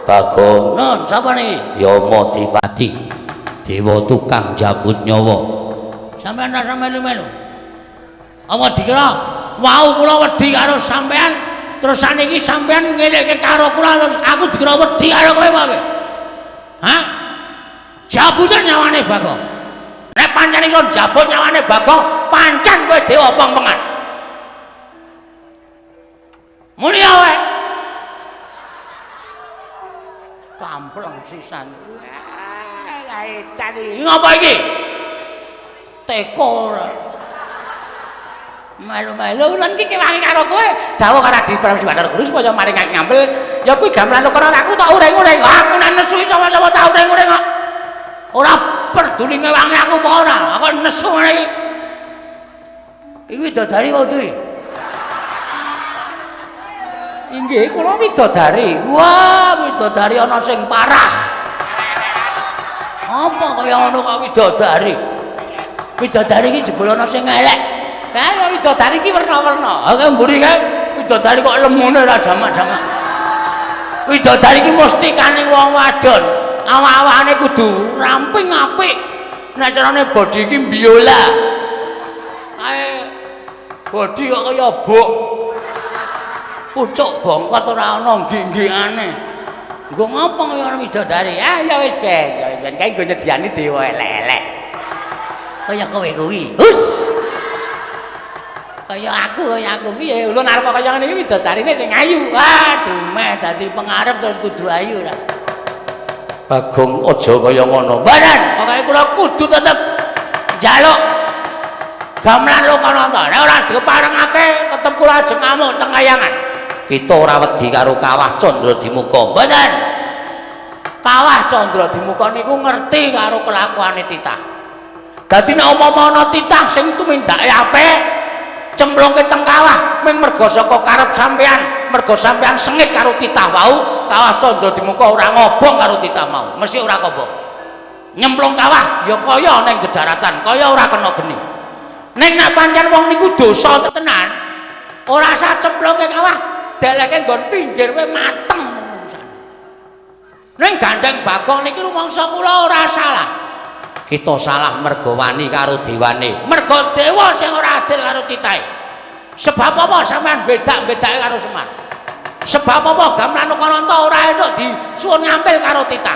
Bagong. Nun, sapa niki? Yama Dipati. Dewa tukang jabut nyawa. Sampeyan rasa melu-melu. Apa dikira wau kula wedi karo sampean terus saniki sampean ngelekke karo kula terus aku dikira wedi karo kowe apa? Hah? Jawab. Jabutan nyawane Bagong. Nek pancen iso njabut nyawane Bagong, pancen kowe dewa pengpengan. Muni wae. Kampleng sisan. Lah edan iki. Ngapa iki? Teko ora. Melu-melu lan iki kewangi karo kowe. Dawuh karo Adi Prabu Bathara Guru supaya maringake ngampil. Ya kuwi gamelan ukara aku tak ureng-ureng. Aku nek nesu sama-sama tak ureng-ureng kok. Ora peduli ngewangi aku apa ora. Aku nesu ngene iki. Iki widodari wae kuwi. Inggih, kula widodari. Wah, widodari ana sing parah. Apa kaya ngono kok widodari? Widodari iki jebul ana sing elek. Kae widodari iki werna-werna. Ha mburi kae widodari kok lemune ora jamak-jamak. Widodari iki mesti kane wong wadon. Awak-awakane kudu ramping apik. Nek carane body iki biola. Kae body kok kaya buk. Pucuk bongkot ora ana nggik-nggikane. Nggo ngopo kaya ngono widodari? Ah ya wis ben, ya wis ben kae nggo nyediani dewa elek-elek. Kaya kowe kuwi. Hus. Kaya aku piye? Ulun arep kaya ngene iki widodarine sing ayu. Aduh, meh dadi pengarep terus kudu ayu lah. Bagong aja kaya ngono. Mboten, pokoke kula kudu tetep njaluk gamelan Lokananta. Nek ora diparengake tetep kula ajeng ngamuk teng kayangan. Kita ora wedi karo Kawah Candradimuka. Mboten. Kawah Candradimuka niku ngerti karo kelakuane titah. Dadi nek umpama ana titah sing tumindake apik, cemplungke teng kawah ming merga saka karep sampean, merga sampean sengit karo titah wau, Kawah Candradimuka ora ngobong karo titah mau, mesti ora kobong. Nyemplung kawah ya kaya ning dedaratan, kaya ora kena geni. Ning nek pancen wong niku dosa tenan, ora usah cemplungke kawah, deleke nggon pinggir kowe mateng menungsane. Ning gandeng Bagong niki rumangsa kula ora salah. Kita salah merga wani karo dewane. Merga dewa sing ora adil karo titahe. Sebab apa sampean bedak-bedake karo Semar? Sebab apa gamelan Lokananta ora entuk disuwun ngampil karo titah?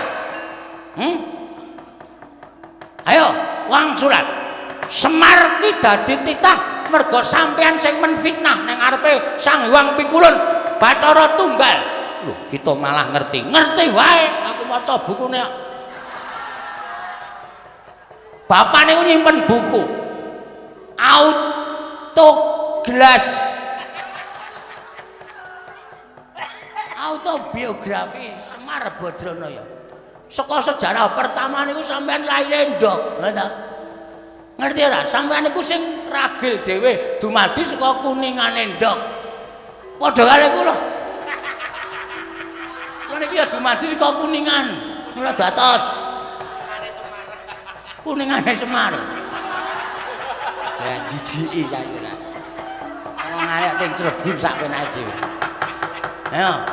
Ayo, wangsulan. Semar ki dadi titah merga sampean sing menfitnah ning ngarepe Sang Hyang Pikulun Bathara Tunggal. Lho, kita malah ngerti. Ngerti wae, aku maca bukune. Bapak niku nyimpen buku Autoglas Autobiografi Semar Badranaya. Saka sejarah pertama niku sampean lahir ndok, lha ta? Ngerti ora? Sampean niku sing ragil dhewe dumadi saka kuningane ndok. Padha karo kula. Kula niki ya dumadi saka kuningan, ora datos. Kuningane Semar. Ya jijiki saiki lah. Wong arek teng Cirebon sak penake dhewe. Ayo.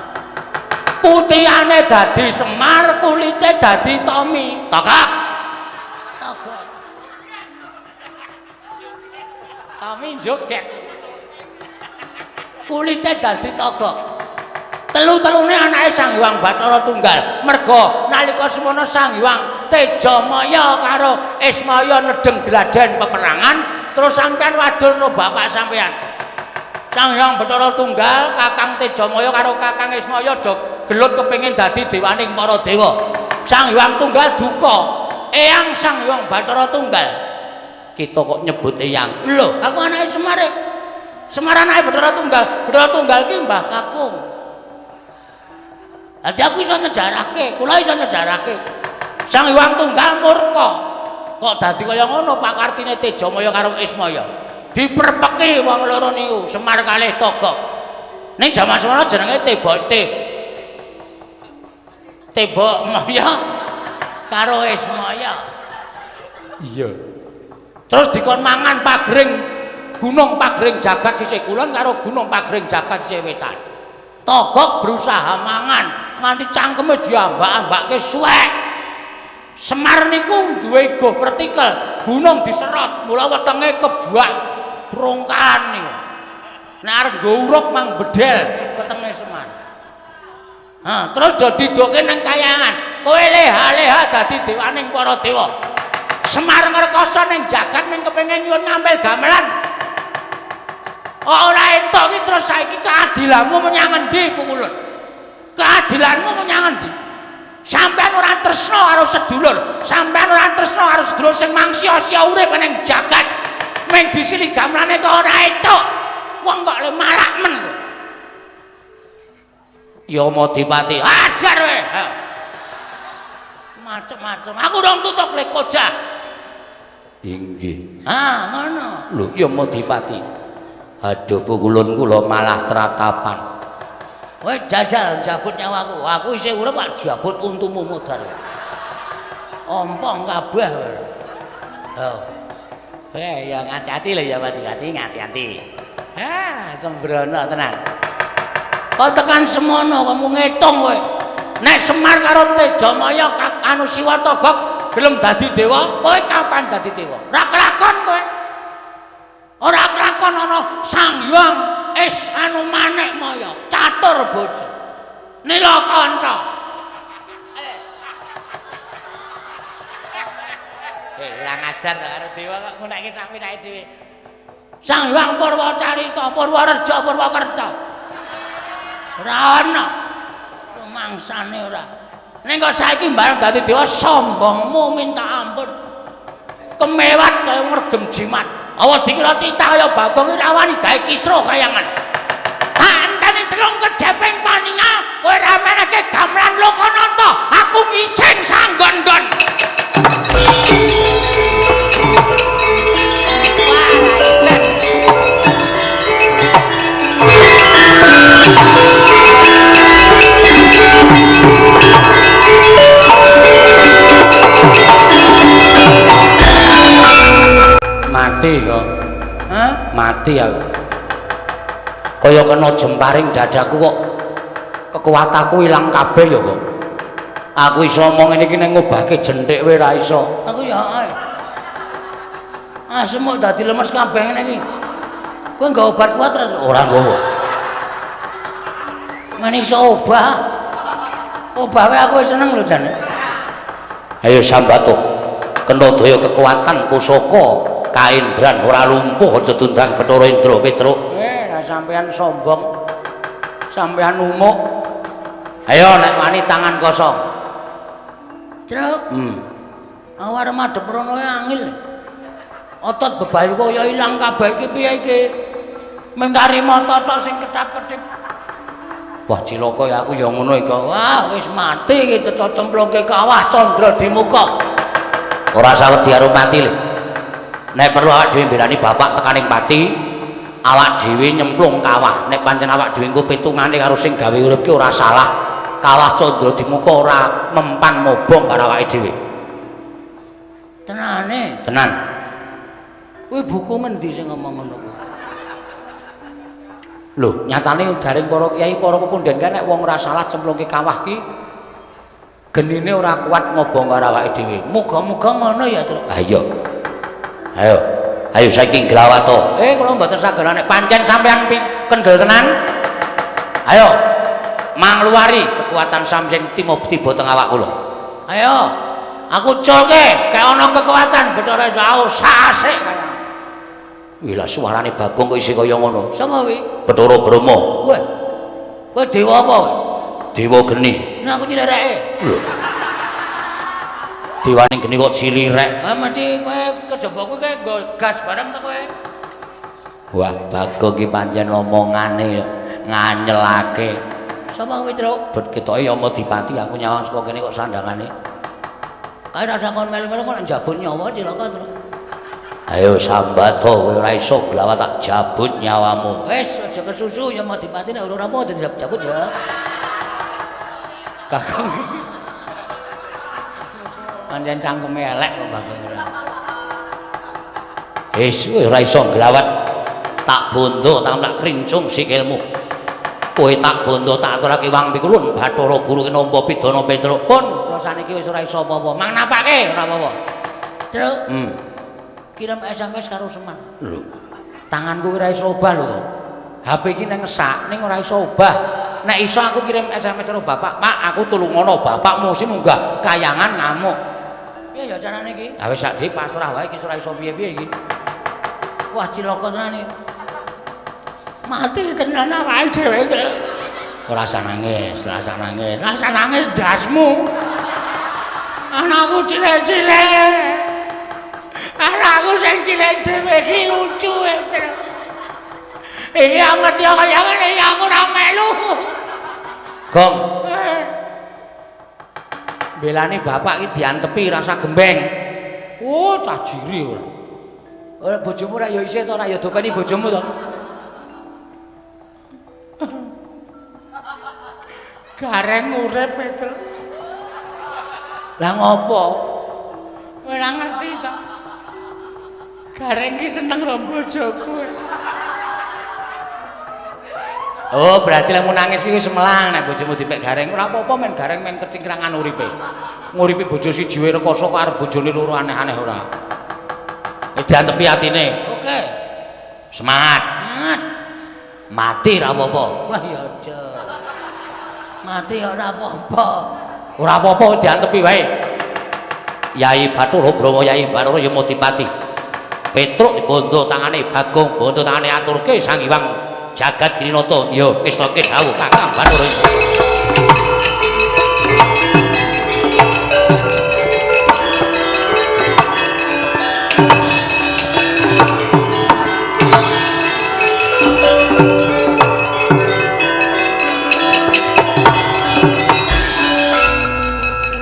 Putihane dadi Semar, kulite dadi Tommy. Togok. Togok. Tommy joget. Kulite dadi togok. Telu-telune anake Sang Hyang Bathara Tunggal. Merga nalika semono Sang Hyang Tejamaya karo Ismaya nedeng gladen peperangan, terus sampean wadul karo bapak sampean. Sang Hyang Bathara Tunggal, Kakang Tejamaya karo Kakang Ismaya do gelut kepengin dadi dewaning para dewa. Sang Hyang Tunggal duka, eyang Sang Hyang Bathara Tunggal. Kita kok nyebut eyang. Lho, aku anake Semar. Semar anake Bathara Tunggal. Bathara Tunggal ki Mbah Kakung. Dadi aku iso nyejarahke, kula iso nyejarahke. Sang Hyang Tunggal murka. Kok dadi kaya ngono pakartine Tejamaya karo Ismaya. Diperpeki wong loro niku, Semar kalih Togok. Ning jaman semono jenenge Tebote. Tebok Maya karo Ismaya. Iya. Terus dikon mangan pagring Gunung Pagring Jagat sisih kulon karo Gunung Pagring Jagat sisih wetan. Togok berusaha mangan nganti cangkeme diambak-ambake suwek. Semar niku duwe ego vertikal, gunung diserot, mula wetenge kebak brongkalan niku. Nek arep nggo uruk mang bedel wetenge Semar. Ha, terus do didoke nang kayangan. Kowe leha-leha Koja dadi dewaning para dewa. Semar ngrekasa ning jagat ning kepengin nyuwun ngampil gamelan. Ora entuk iki terus saiki keadilanmu menyang endi Pukulun? Keadilanmu menyang endi? Sampeyan ora tresna karo sedulur, sampeyan ora tresna karo sedulur sing mangsia-sia urip ning jagat. Meng disili gamelane kok ora entuk. Wong kok le malak men. Yamadipati, ajar kowe. Macem-macem. Aku rong tutuk le Koja. Inggih. Ah, ngono. Lho, Yamadipati. Aduh Pukulun kula malah tratapan. Kowe jajal jabut nyawaku. Aku isih urip kok jabut untumu modal. Ompong kabeh. Oh. Ya ngati-ati lho ya Madipati, ngati-ati. Ha, sembrono tenan. Kok tekan semono kamu ngitung kowe. Nek Semar karo Tejamaya anu Siwa Togok gelem dadi dewa, kowe kapan dadi dewa? Ora kelakon kowe. Ora kelakon ana Sang Hyang Is anu Manik Maya, catur bojo. Nila kanca. Ora ngajar to karo dewa kok ngunekke sak pinake dhewe. Sang Hyang Purwacarita, Purwareja, Purwakerta. Ora ana. Rumangsane ora. Ning kok saiki bareng dadi dewa sombongmu minta ampun. Kemewat kaya ngregem jimat. Awa dikira titah kaya Bagong iki ra wani gawe kisruh kayangan. Tak enteni telung kedheping paningal kowe ra menehke gamelan Lokananta, aku ngising sanggon-nggon. Mati kok. Hah? Mati aku. Kaya kena jemparing dadaku kok kekuatanku ilang kabeh ya kok. Aku iso omong ngene iki ning ngobahke jenthik wae ra iso. Aku ya ae. Asem kok dadi lemes kabeh ngene iki. Kowe nggawa obat kuat ora nggawa. Men iso obah. Obah wae aku wis seneng lho jane. Ayo sambato. Kena daya kekuatan pusaka kaendran ora lumpuh aja tundang Bathara Indra Petruk. Sampeyan sombong. Sampeyan umuk. Ayo nek wani tangan kosong. Truk. Awar madhep rono angil. Otot bebayu kaya ilang kabeh iki piye iki? Mengkari mata tok sing ketap-ketip. Wah cilaka ya aku ya ngono iki. Wah wis mati iki cecemplungke kawah candra di muka. Ora sawedi karo mati lho. Nek perlu awak dhewe mbelani bapak tekaning pati, awak dhewe nyemplung kawah. Nek pancen awak dhewe engko pitungane karo sing gawe urip ki ora salah. Kawah candra di muka ora mempan mobong karo awake dhewe. Tenane? Tenan. Kuwi buku mendi sing ngomong ngono kuwi? Lho, nyatane jaring para kiai, para pepundhen kae nek wong ora salah cemplungke kawah ki genine ora kuat ngobong karo awake dhewe. Muga-muga ngono ya, Truk. Ha iya. Ayo. Ayo saiki nglawato. Kula mboten saged nek pancen sampean kendel tenan. Ayo. Mangluwari kekuatan sampeyan tiba teng awak kula. Ayo. Aku culke, kaya ana kekuatan Bathara Indra asik kaya. Wih lah suarane Bagong kok isih kaya ngono. Sapa kuwi? Bathara Brahma. Weh. Kowe dewa apa kowe? Dewa geni. Nah aku nyilireke. Lho. Dewane geni kok cilirek. Ah mesti kowe kejaba kowe nggo gas bareng ta kowe. Wah, Bagong ki pancen omongane nganyelake. Sapa kowe, Truk? Bet ketoke Yamadipati aku nyawang saka kene kok sandangane. Kae rasa kon melu-melu kok njabut nyawa cilaka, Truk. Ayo sambato kowe ora iso glawat tak jabut nyawamu. Wis aja kesusu Yamadipati nek ora rampung aja dijabut ya. Bagong. Pancen cangkeme elek kok Bagong ora. Wis kowe ora iso glawat. Tak bondo tak krincung sikilmu. Kowe tak bondo tak aturake wang pikulun Bathara Guru ki nampa pidana Petruk. Pun kula saniki wis ora iso apa-apa. Mang napake ora apa-apa. Truk. Kirim SMS karo Semar. Lho, tanganku ora iso obah lho kok. HP iki nang sak ning ora iso obah. Nek iso aku kirim SMS karo bapak, "Pak, aku tulungono bapakmu sing munggah kayangan ngamuk." Piye ya carane iki? Ha wis sak pasrah wae iki ora iso piye-piye iki. Wah, cilaka tenan iki. Mati tenan awake dhewe iki. Ora usah nangis, ora usah nangis. Ora usah nangis ndasmu. Anakku cilik-cilik. Anakku sing cilik dhewe iki lucu e. Iki ngerti kaya ngene iki aku ora melu. Gong. Belani bapak iki diantepi rasa gembeng. Oh, cah jiri ora. Ora bojomu ora ya isih to ora ya dopeni bojomu to. Gareng urip Petro. Lah ngopo? Ora ngerti to. Gareng ki seneng karo bojoku. Oh, berarti lek nangis iki wis melang nek bojomu dipek gareng. Ora apa-apa men gareng men kecingkrangan uripe. Nguripi bojo siji wae rekoso kok arep bojone loro aneh-aneh ora. Wis diantepi atine. Oke. Semangat. Semangat. Mati ora apa-apa. Wah ya aja. Mati ora apa-apa. Ora apa-apa diantepi wae. Yai Bathara Brahma Yai Bathara Yamadipati. Petruk dibondo tangane Bagong, bondo tangane aturke Sang Hyang Jagat Girinata. Ya wis toke dawuh Kakang Bathara.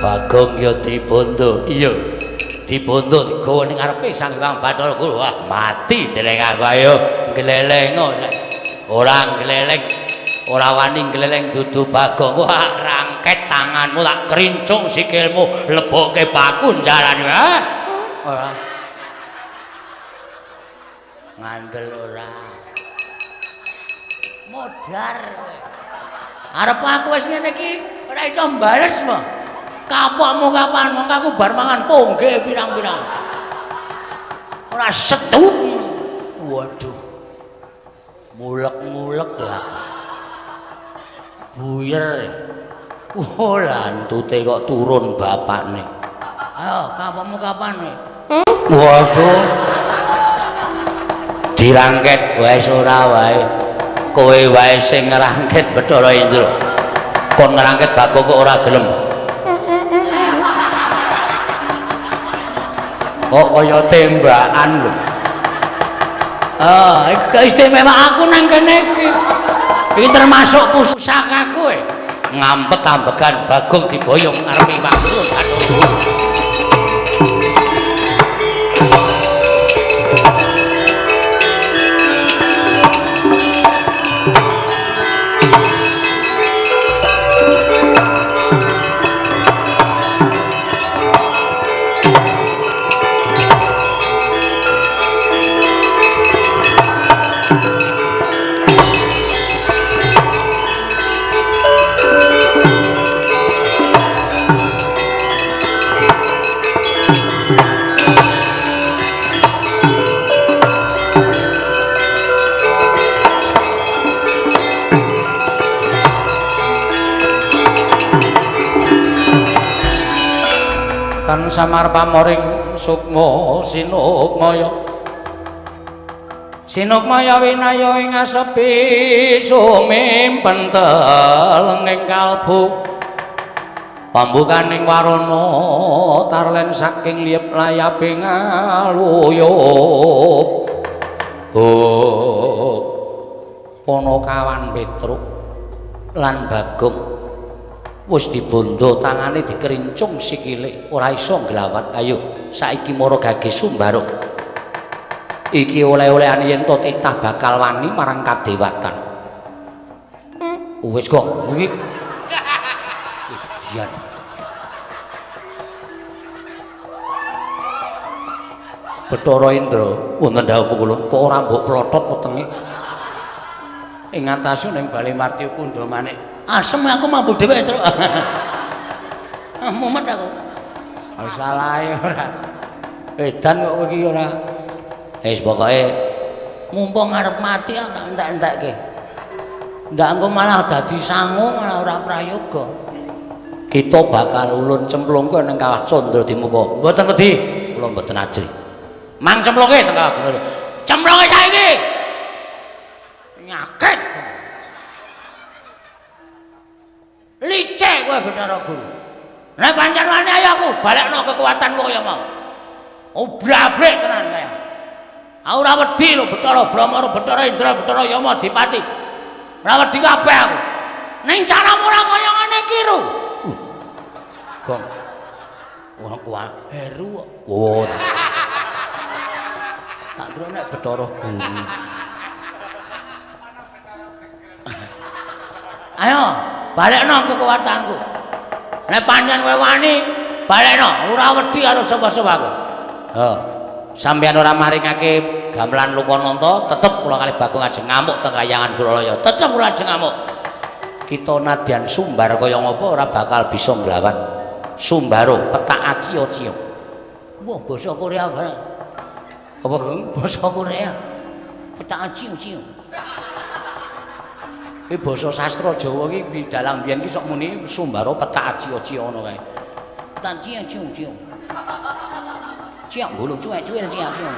Bagong ya dibondo. Iya. Dibondo digawa ning ngarepe Sang Hyang Bathara Guru. Wah, mati dereng aku ayo gleleng. Ora gleleng. Ora wani gleleng dudu Bagong. Wah, rangket tanganmu tak krincung sikilmu lebokke paku jaran. Ora. Ngandel ora. Modar kowe. Arep aku wis ngene iki ora iso mbales mo. Kapokmu kapan mongko aku bar mangan pongge pirang-pirang. Ora setu. Waduh. Mulek-mulek ya. Buyer. Oh, lantute kok turun bapakne. Ayo, kapokmu kapan kowe? Waduh. Dirangket wae ora wae. Kowe wae sing ngrangket Bathara Indra. Kon ngrangket Bagong kok ora gelem. Kok kaya tembakan lho. Ah, istimewa aku nang kene iki. Iki termasuk pusakaku e. Ngampet ambegan Bagong diboyong ngarepe Pak Guru. Tan samar pamoring sukma sinukmaya sinukmaya winaya ing asepi sumimpen telenging kalbu pambukaning warana tarlen saking liyep layape ngaluyup. Oh, Panakawan Petruk lan Bagong wis dibondo tangane dikerincung sikile ora iso nglawat. Ayo saiki mara gage sumbaruk iki oleh-olehane yen to titah bakal wani marang kadewatan. Wis kok iki dian Bathara Indra wonten dawuh kula kok ora mbok plotot wetenge ing atase ning Bali Martya Kundha manik. Asem aku mampu dhewe, Truk. Mumet aku. Salahe ora. Edan kok kowe iki ora. Wis pokoke mumpung arep mati aku tak entek-entekke. Ndak engko malah dadi sangu malah ora prayoga. Kita bakal ulun cemplungke ning Kawah Candra Dimuka. Mboten wedi, kula mboten ajri. Mang cemplungke teng Kawah Candra. Cemplunge saiki. Nyakit. Licik kowe Bathara Guru. Nek pancen wani ayo aku balekno kekuatanmu kaya mau. Obrabrik tenan kaya. Aku ora wedi lho Bathara Brahma, Bathara Indra, Bathara Yama Dipati. Ora wedi kabeh aku. Ning caramu ora kaya ngene iki lho. Gong. Wah, kuwi Heru kok. Oh. Tak kira nek Bathara Guru. Ayo, balekno kekuatanku. Nek pancen kowe wani, balekno, ora wedi karo sapa-sapa aku. Ha. Sampeyan ora maringake gamelan Lokananta, tetep kula kalih Bagong ajeng ngamuk teng Kayangan Suralaya. Tetep kula ajeng ngamuk. Kita nadyan sumbar kaya ngapa ora bakal bisa nglawan. Sumbaro petak acio-cio. Wah, basa Korea barang. Apa, Gong? Basa Korea. Petak acio-cio. Iki basa sastra Jawa iki dalang biyen iki sok muni Sumbaro petak acio-cio ngono kae. Petak acio-cio. Ciak mbulung cuwek-cuwil ciak ciak.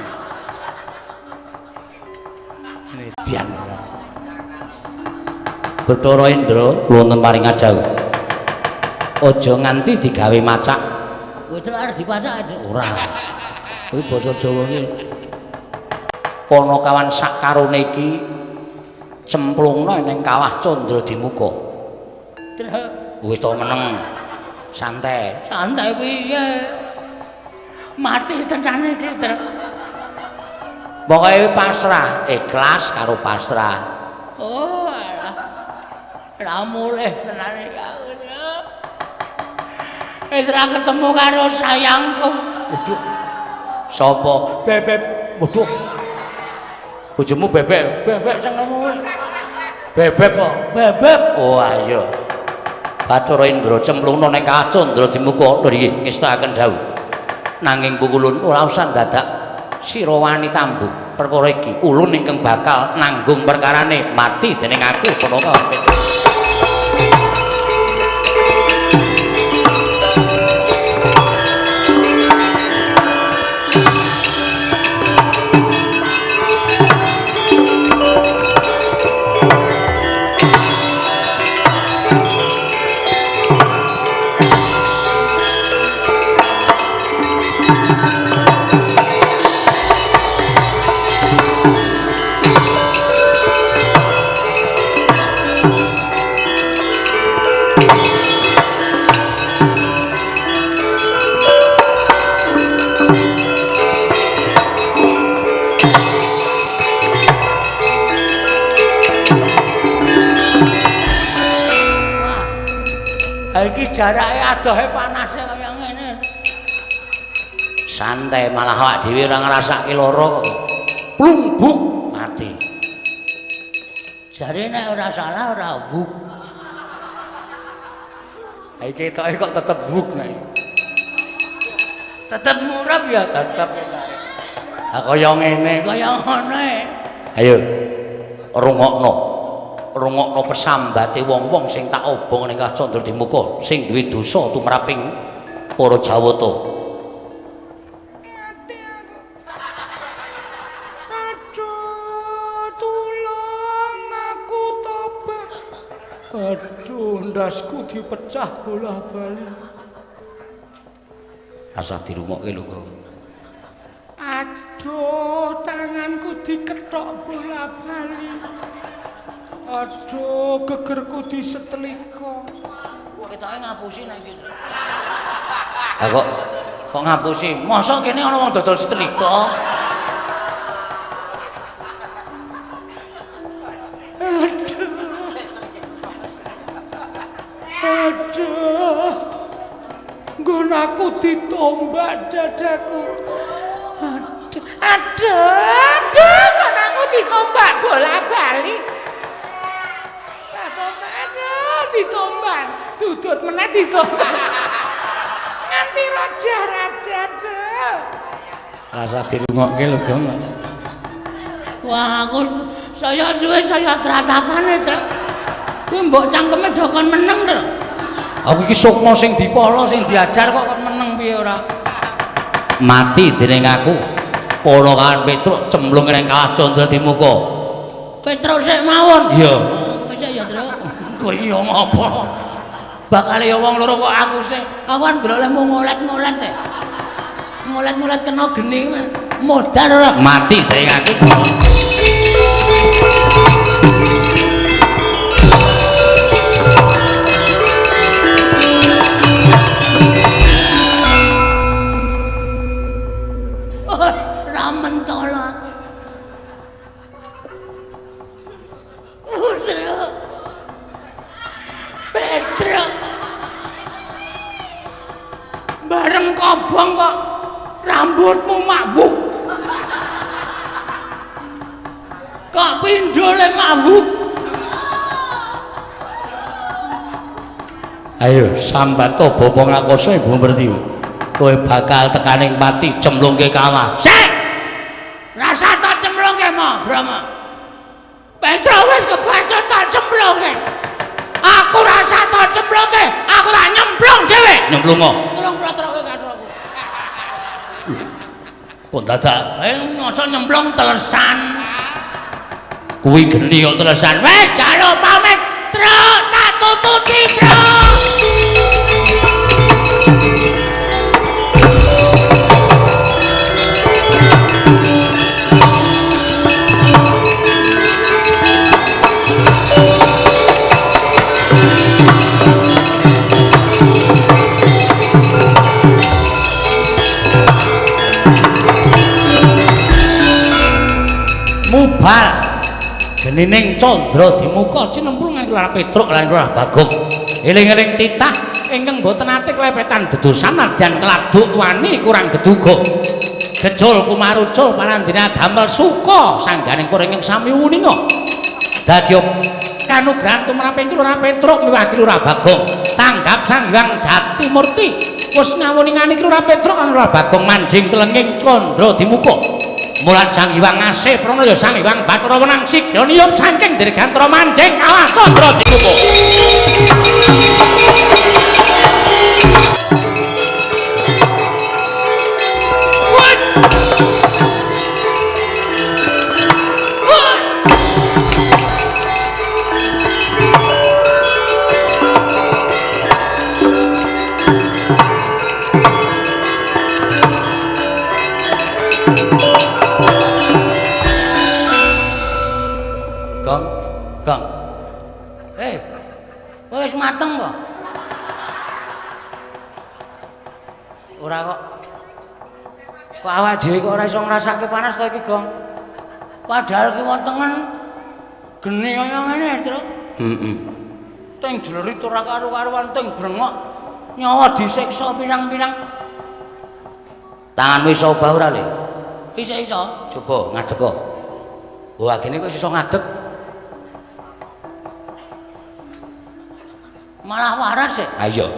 Edian. Bathara Indra kula wonten paring dawuh. Aja nganti digawe macak. Kowe arep dipacak ora. Kuwi basa Jawa iki. Panakawan sakarone iki cemplungna ning Kawah Candra Dimuka. Wis to meneng. Santai. Santai piye? Mati tenan iki, Truk. Pokoke pasrah, ikhlas karo pasrah. Oh, alah. Ora mulih tenan iki aku, Truk. Wis ora ketemu karo sayangku. Waduh. Sapa? Bebek. Waduh. Bojomu bebek. Bebek sing ngono. Bebek kok. Bebek. Oh, ayo. Bathara Indra cemplungna ning Kawah Candra Dimuka. Lho nggih, ngestakaken dawuh. Nanging pukulun ora usah dadak sira wani tambuk perkara iki. Ulun ingkang bakal nanggung perkarane mati dening aku Panaka. Iki jarake adohe panase kaya ngene. Santai malah awak dhewe ora ngrasake lara kok. Plungbuk mati. Jare nek ora salah ora wuk. Ha iki ketoke kok tetep wuk nek. Tetep murab ya tetep ketoke. Ha kaya ngene, kaya ngono. Ayo rungokno. Rungokno pesambate wong-wong sing tak obong ning Kawah Candra Dimuka sing duwe dosa tumraping para Jawata. Aduh, tulung aku tobat. Aduh, ndasku dipecah bola-bali. Rasah dirungokke lho kok. Aduh, tanganku dikethok bola-bali. Aduh, gegerku disetlika. Ketoke ngapusi nek iki. Lah kok ngapusi? Mosok kene ana wong dodol setlika? Aduh. Aduh. Nggon aku ditombak dadaku. Aduh, aduh, aduh, nggon aku ditombak bola-bali. Aduh, ditombak, dudut meneh ditombak. Nganti raja-raja, aduh. Rasa dirungokke lho, Gong. Wah, aku saya suwe saya tratapane, Truk. Kuwi mbok cangkeme do kon meneng to. Aku iki sukma sing dipala sing diajar kok kon meneng piye ora? Mati dening aku. Para kawan Petruk cemplung ning kawah Candra Dimuka. Petruk sik mawon. Iya. Kowe sik ya, Truk. Kowe iya ngopo? Bakale ya wong loro kok aku sik. Aku kan ndelok lehmu ngolet-ngolet e. Ngolet-ngolet kena geni modar ora? Mati dening aku. Bareng kobong kok rambutmu mabuk. Kok pindhole mabuk. Ayo sambato bapa ngakoso Ibu Pertiwi. Kowe bakal tekaning pati cemplungke kawah. Sik. Rasa tak cemplungke mo, Brahma. Petro wis kebaca tak cemplungke. Aku rasa tak cemplungke, aku tak nyemplung dhewe. Nyemplungo. Tulung plotroke katroku. Kok dadak? Ngoso nyemplung telesan. Kuwi geni kok telesan. Wis jaluk pamit, Truk, tak tututi, Truk. Mubal genining Candra Dimuka cinemplung nang Lurah Petruk lan Lurah Bagong. Eling-eling titah ingkang boten ate klepetan dedosan nadyan keladuk wani kurang geduga. Gejul kumarucul parandina damel suka sangganing para ingkang sami wuninga. Dadi kanugrahan tumraping Lurah Petruk miwah Lurah Bagong. Tanggap Sang Hyang Jatimurti wis ngawuningani Lurah Petruk lan Lurah Bagong manjing telenging Candra Dimuka. Mulat Sang Hyang Asih prana ya Sang Hyang Bathara Wenang sigra niyup saking dirgantara manjing kawah Candra Dimuka. Gong. Wis mateng kok. Ora kok. Kok awak dhewe kok ora iso ngrasake panas to iki, Gong? Padahal ki wontengen geni kaya ngene, Truk. Heeh. Teng jlerit ora karu-karuan, teng brengok nyawa disiksa pirang-pirang. Tanganmu iso obah ora, Le? Iso-iso. Coba ngadeg kok. Wah, gene kok iso ngadeg. Malah waras ya? Ayo.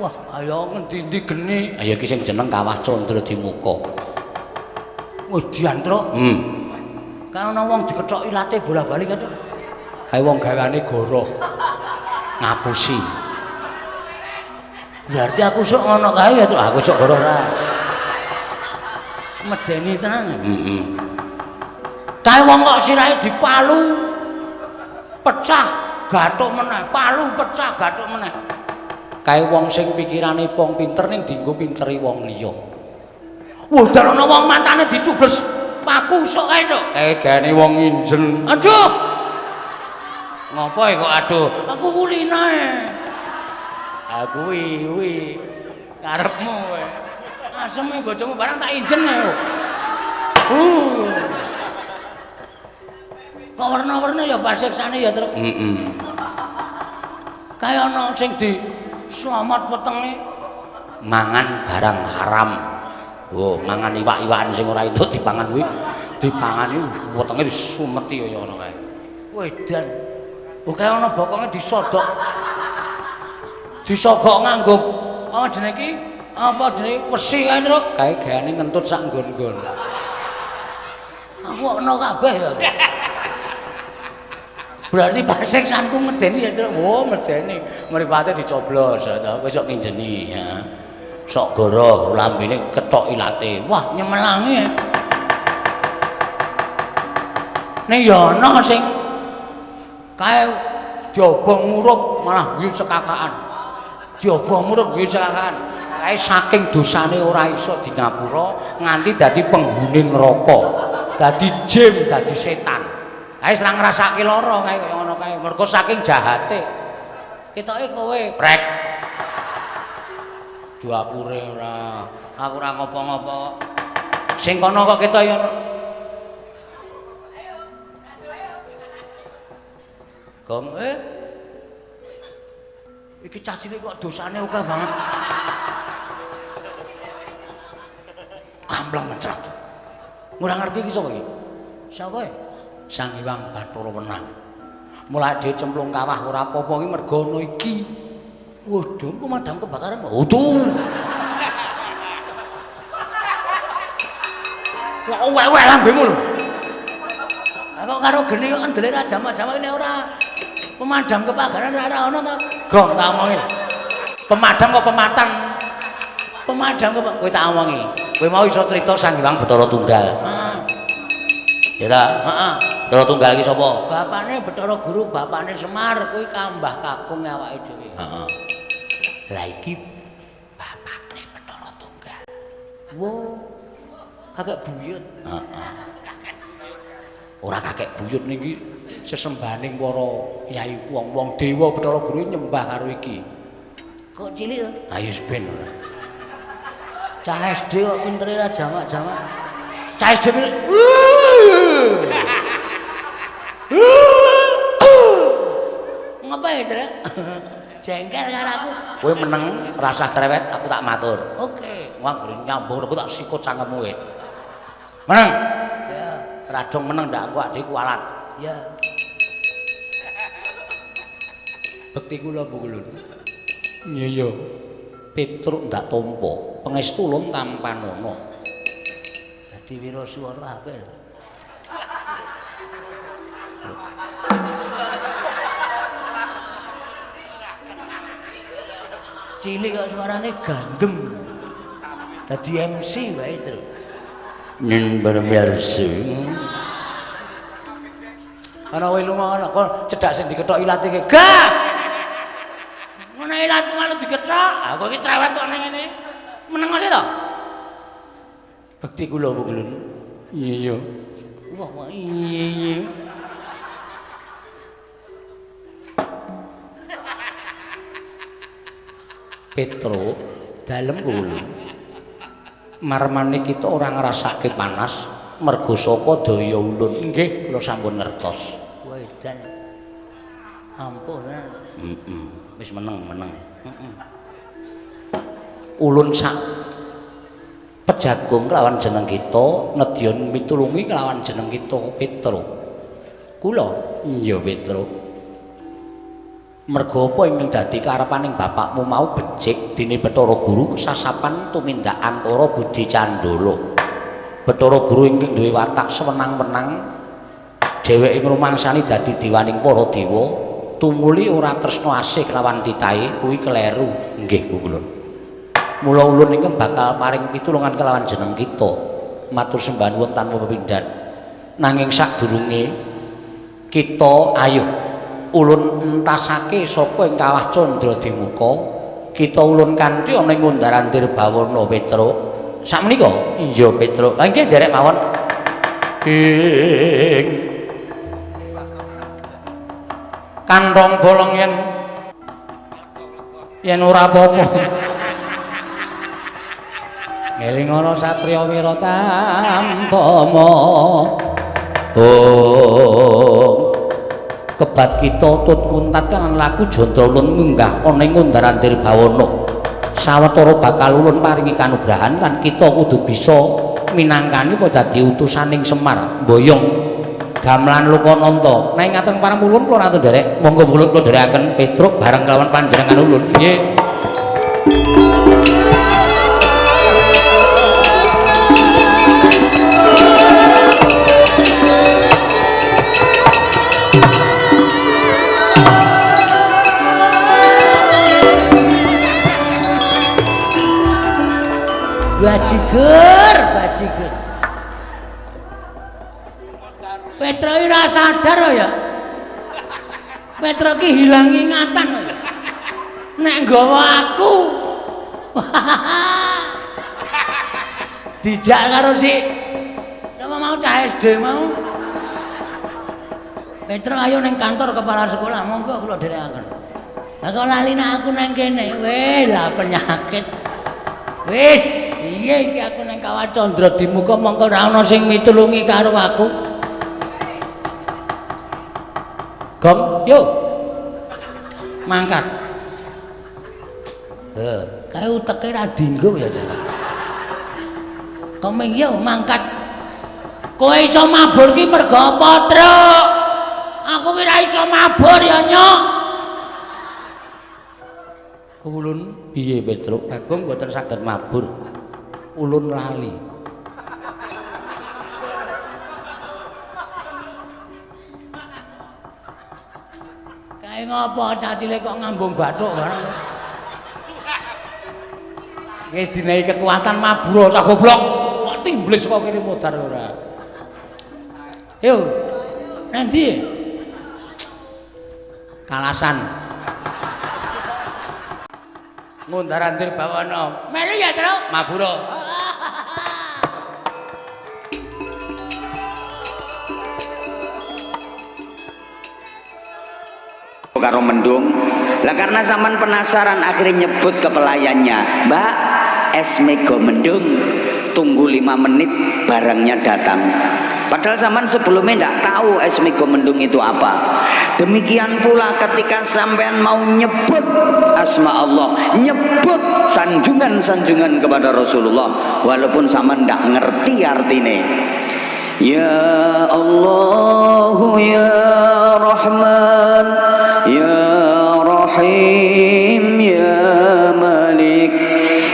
Wah, ayo ngendi-endi geni. Ayo iki sing jeneng Kawah Candra Dimuka. Wis diantruk. Kan ana wong dikethok ilate bola-bali kathok. Kae wong gaweane goroh. Ngapusi. Berarti aku sok ngono kae ya, Truk. Aku sok goroh ra. Medeni tenan. Heeh. Kae wong kok sirahe dipalu pecah gathuk meneh, palu pecah gathuk meneh. Kae wong sing pikirane wong pinter ning dienggo pinteri wong liya. Wah, dan ana wong matane dicubles paku sok kae, Truk. Kae gane wong nginjen. Aduh. Ngopo kok aduh? Aku kulinae. Ah kuwi kuwi karepmu kowe. Aseme bojomu barang tak injen ae. Kok werna-werna ya pasiksane ya, Truk. Heeh. Kae ana sing di slamet wetenge mangan barang haram. Oh, mangan iwak-iwakan sing ora entuk dipangan kuwi, dipangani wetenge disumeti kaya ngono kae. Wedan. Oh, kae ana bokonge disodok. Disogok nganggo apa jenenge iki? Apa jenenge wesi kae, Truk? Kae gaene ngentut sak nggon-nggon. Aku ana kabeh ya. Berarti paseksanku medeni ya, Truk. Oh, medeni. Mripate dicoblos ya ta, kowe sok nginjeni ya. Sok goroh lambene ketok ilate. Wah, nyemelangi. Ning ya ana sing kae diobong murup malah guyu cekakaan. Diobong murup guyu cekakaan. Kae saking dosane ora iso di ngapura nganti dadi penghuni neraka. Dadi jin, dadi setan. Kae ora ngrasake lara kae kaya ngono kae. Mergo saking jahate. Ketoke kowe prek. Duapure ora. Aku ora ngopo-ngopo. Sing kono kok ketok ya. Gong iki cah cilik kok dosane akeh banget. Gamblang mencrat. Ora ngerti iki sapa iki? Sapa? Sang Hyang Bathara Wenang. Mulai dhewe cemplung kawah ora apa-apa iki mergo ana iki. Waduh, pemadam kebakaran. Utuh. Kok weweh lambemu lho. Lah kok karo geni kok kendele ra jamak-jamak ini ora pemadam kebakaran ora ana to. Gong tak omongi. Pemadam kok pematang. Pemadam kok kowe tak omongi. Kowe mau iso crita Sang Hyang Bathara Tunggal. Heeh. Ya ta? Heeh. Bathara Tunggal iki sapa? Bapane Bathara Guru, bapane Semar, kuwi kambah kakung awake dhewe. Heeh. Lah iki bapakne Bathara Tunggal. Wo. Kakek buyut. Heeh. Kakek. Ora kakek buyut niki sesembahaning para yai wong-wong dewa Bathara Guru nyembah karo iki. Kok cilik to? Ayo ben. Cah SD kok pintere ra jamak-jamak. Cah SD ngapa ya, Trek? Jengkel karo aku. Kowe meneng, rasah cerewet, aku tak matur. Oke. Wong anggere nyambung aku tak sikut cangkemmu kowe. Meneng. Ya, radong meneng ndak aku adikku kualat. Ya. Bekti kula Bu Kulun. Iya iya. Petruk ndak tampa, pangestu ulun tampanana. Dadi wiraswara apik lho. Cilik kok suarane gandeng. Dadi MC wae, Tru. Ning bermirsa. Ana kowe lunga ana kok cedhak sing dikethok ilate iki. Gah. Ngono ilatku malu dikethok. Aku iki cerewet kok nang ngene. Meneng ae to. Bekti kula Bu Kulun. Iya iya. Wah, wah iya iya. Petro dalem ulun. Marmane kita ora ngrasake panas mergo saka daya ulun. Nggih, kula sampun ngertos. Wah, edan. Ampun. Heeh. Wis meneng, meneng. Heeh. Ulun sak pejagung kelawan jeneng kita nedya mitulungi kelawan jeneng kita Petro. Kula iya Petro. Mergo apa ingkang dadi karepaning bapakmu mau becik dene Bathara Guru kesasapan tumindak antara budi candala. Bathara Guru ingkang duwe watak sewenang-wenang dheweke ngrumangsani dadi dewaning para dewa tumuli ora tresna asih kelawan titahe kuwi kleru. Nggih kula. Mula ulun ingkang bakal paring pitulungan kelawan jeneng kita. Matur sembah nuwun tanpa pepindhan. Nanging sadurunge kita ayo ulun entasake saka ing kawah Candra Dimuka, kita ulun kanthi ana ing Undarandir Bawana Petro. Sakmenika? Iya Petro. Ha nggih nderek mawon. Ing kantong bolong yen yen ora apa-apa. Ngeling ana satriya wira tamtama. Oh. Kebat kita tut kuntat kan laku jandra ulun munggah ana ing Undarandir Bawana. Sawetara bakal ulun paringi kanugrahan lan kita kudu bisa minangkani apa dadi utusaning Semar mboyong gamelan Lokananta. Nek ngaten parang ulun kula ratu nderek, monggo ulun kula nderekaken Petruk bareng kelawan panjenengan ulun. Nggih. Bajigur, bajigur. Petro iki ora sadar ya. Petro ki hilang ingatan. Nek nggawa aku. Dijak karo si sapa mau cah SD mau. Petro ayo neng kantor kepala sekolah, monggo kula dherekaken. Lah kok lali nek aku neng kene. Weh, lah penyakit. Wis, piye iki aku neng Kawah Candra Dimuka mongko ora ana sing mitulungi karo aku. Gong, yo. Mangkat. Heh, kae uteke ra dinggo ya jan. Komeng yo mangkat. Kowe iso mabur ki mergo apa, Truk? Aku ki ra iso mabur ya, Nyok. Ulun piye, Petruk? Bagong mboten saged mabur. Ulun lali. Kae ngopo cah cilik kok ngambung bathuk barang. Wis dinehi kekuatan mabur cah goblok. Kok timblis kok kene modar ora. Yo. Nanti Kalasan. Ngundar-andir bawana. Melu ya, Truk. Mabura. Karo mendung. Lah karena zaman penasaran akhirnya nyebut ke pelayannya, "Mbak, es mego mendung, tunggu 5 menit barangnya datang." Padahal zaman sebelumnya tidak tahu es mego mendung itu apa. Demikian pula ketika sampean mau nyebut asma Allah, nyebut sanjungan-sanjungan kepada Rasulullah, walaupun sampean tidak ngerti artine. Ya Allah, ya Rahman, ya Rahim, ya Malik,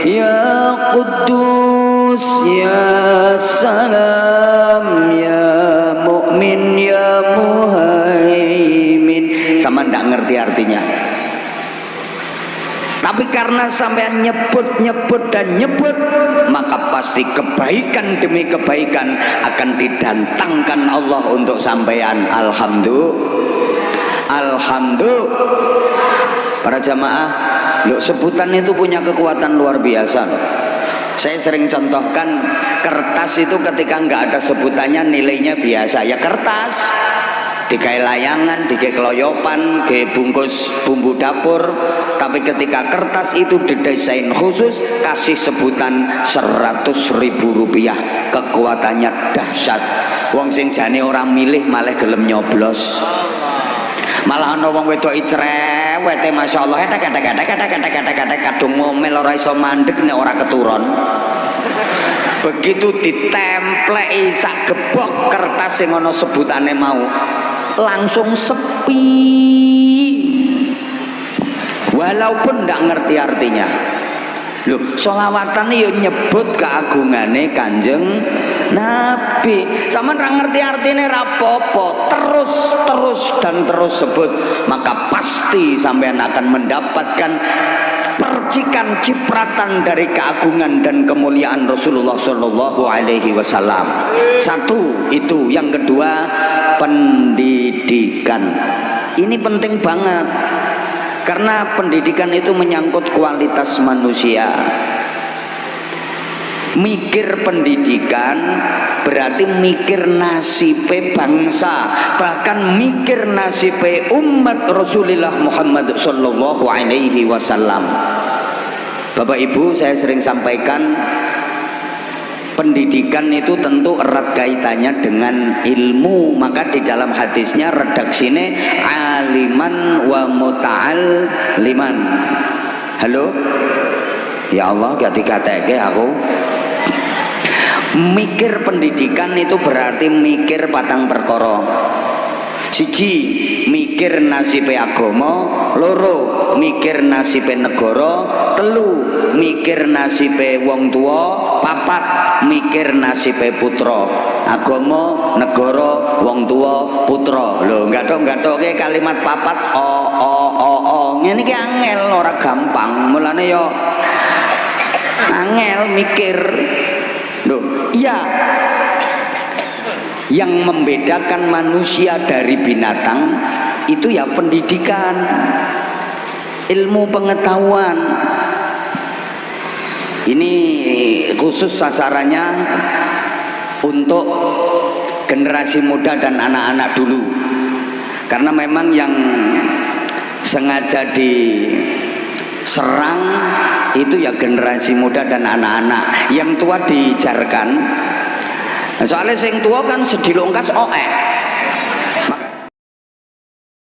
ya Quddus, ya Salam, ya Mukmin, ya Muhaimin. Sama ndak ngerti artinya, tapi karena sampean nyebut, nyebut dan nyebut, maka pasti kebaikan demi kebaikan akan didatangkan Allah untuk sampean. Alhamdulillah. Alhamdulillah. Para jamaah, loh, sebutan itu punya kekuatan luar biasa loh. Saya sering contohkan, kertas itu ketika nggak ada sebutannya nilainya biasa ya kertas, digawe layangan, digawe keloyopan, digawe bungkus bumbu dapur. Tapi ketika kertas itu didesain khusus, kasih sebutan 100.000 rupiah, kekuatannya dahsyat. Wong sing jane ora milih malah gelem nyoblos. Malah ana wong wedok cerewete masyaallah, etek etek etek etek etek etek etek kadung ngomel ora iso mandek nek ora keturun. Begitu ditempleki sak gebok kertas sing ana sebutane mau, langsung sepi. Walaupun ndak ngerti artinya. Loh, sholawatan yo nyebut keagungane Kanjeng Nabi. Sampeyan ra ngerti artine ra apa-apa, terus terus dan terus sebut, maka pasti sampeyan akan mendapatkan percikan cipratan dari keagungan dan kemuliaan Rasulullah Shallallahu Alaihi Wasallam. Satu itu, yang kedua pendidikan. Ini penting banget karena pendidikan itu menyangkut kualitas manusia. Mikir pendidikan berarti mikir nasibe bangsa, bahkan mikir nasibe umat Rasulullah Muhammad Shallallahu Alaihi Wasallam. Bapak Ibu, saya sering sampaikan, pendidikan itu tentu erat kaitannya dengan ilmu. Maka di dalam hadisnya redaksine aliman wa muta'alliman. Halo, ya Allah, gak dikateke aku. Mikir pendidikan itu berarti mikir patang perkara. Siji, mikir nasibe agama. Loro, mikir nasibe negara. Telu, mikir nasibe wong tua. Papat, mikir nasibe putra. Agama, negara, wong tua, putra. Lho, gathuk-gathuke kalimat papat o o o o. Ngene iki angel, ora gampang. Mulane yo Angel mikir. Loh, iya. Yang membedakan manusia dari binatang itu ya pendidikan, ilmu pengetahuan. Ini khusus sasarannya untuk generasi muda dan anak-anak dulu, karena memang yang sengaja diserang itu ya generasi muda dan anak-anak. Yang tua dijarkan. Nah, soalnya sing tua kan sediluk engkas oek.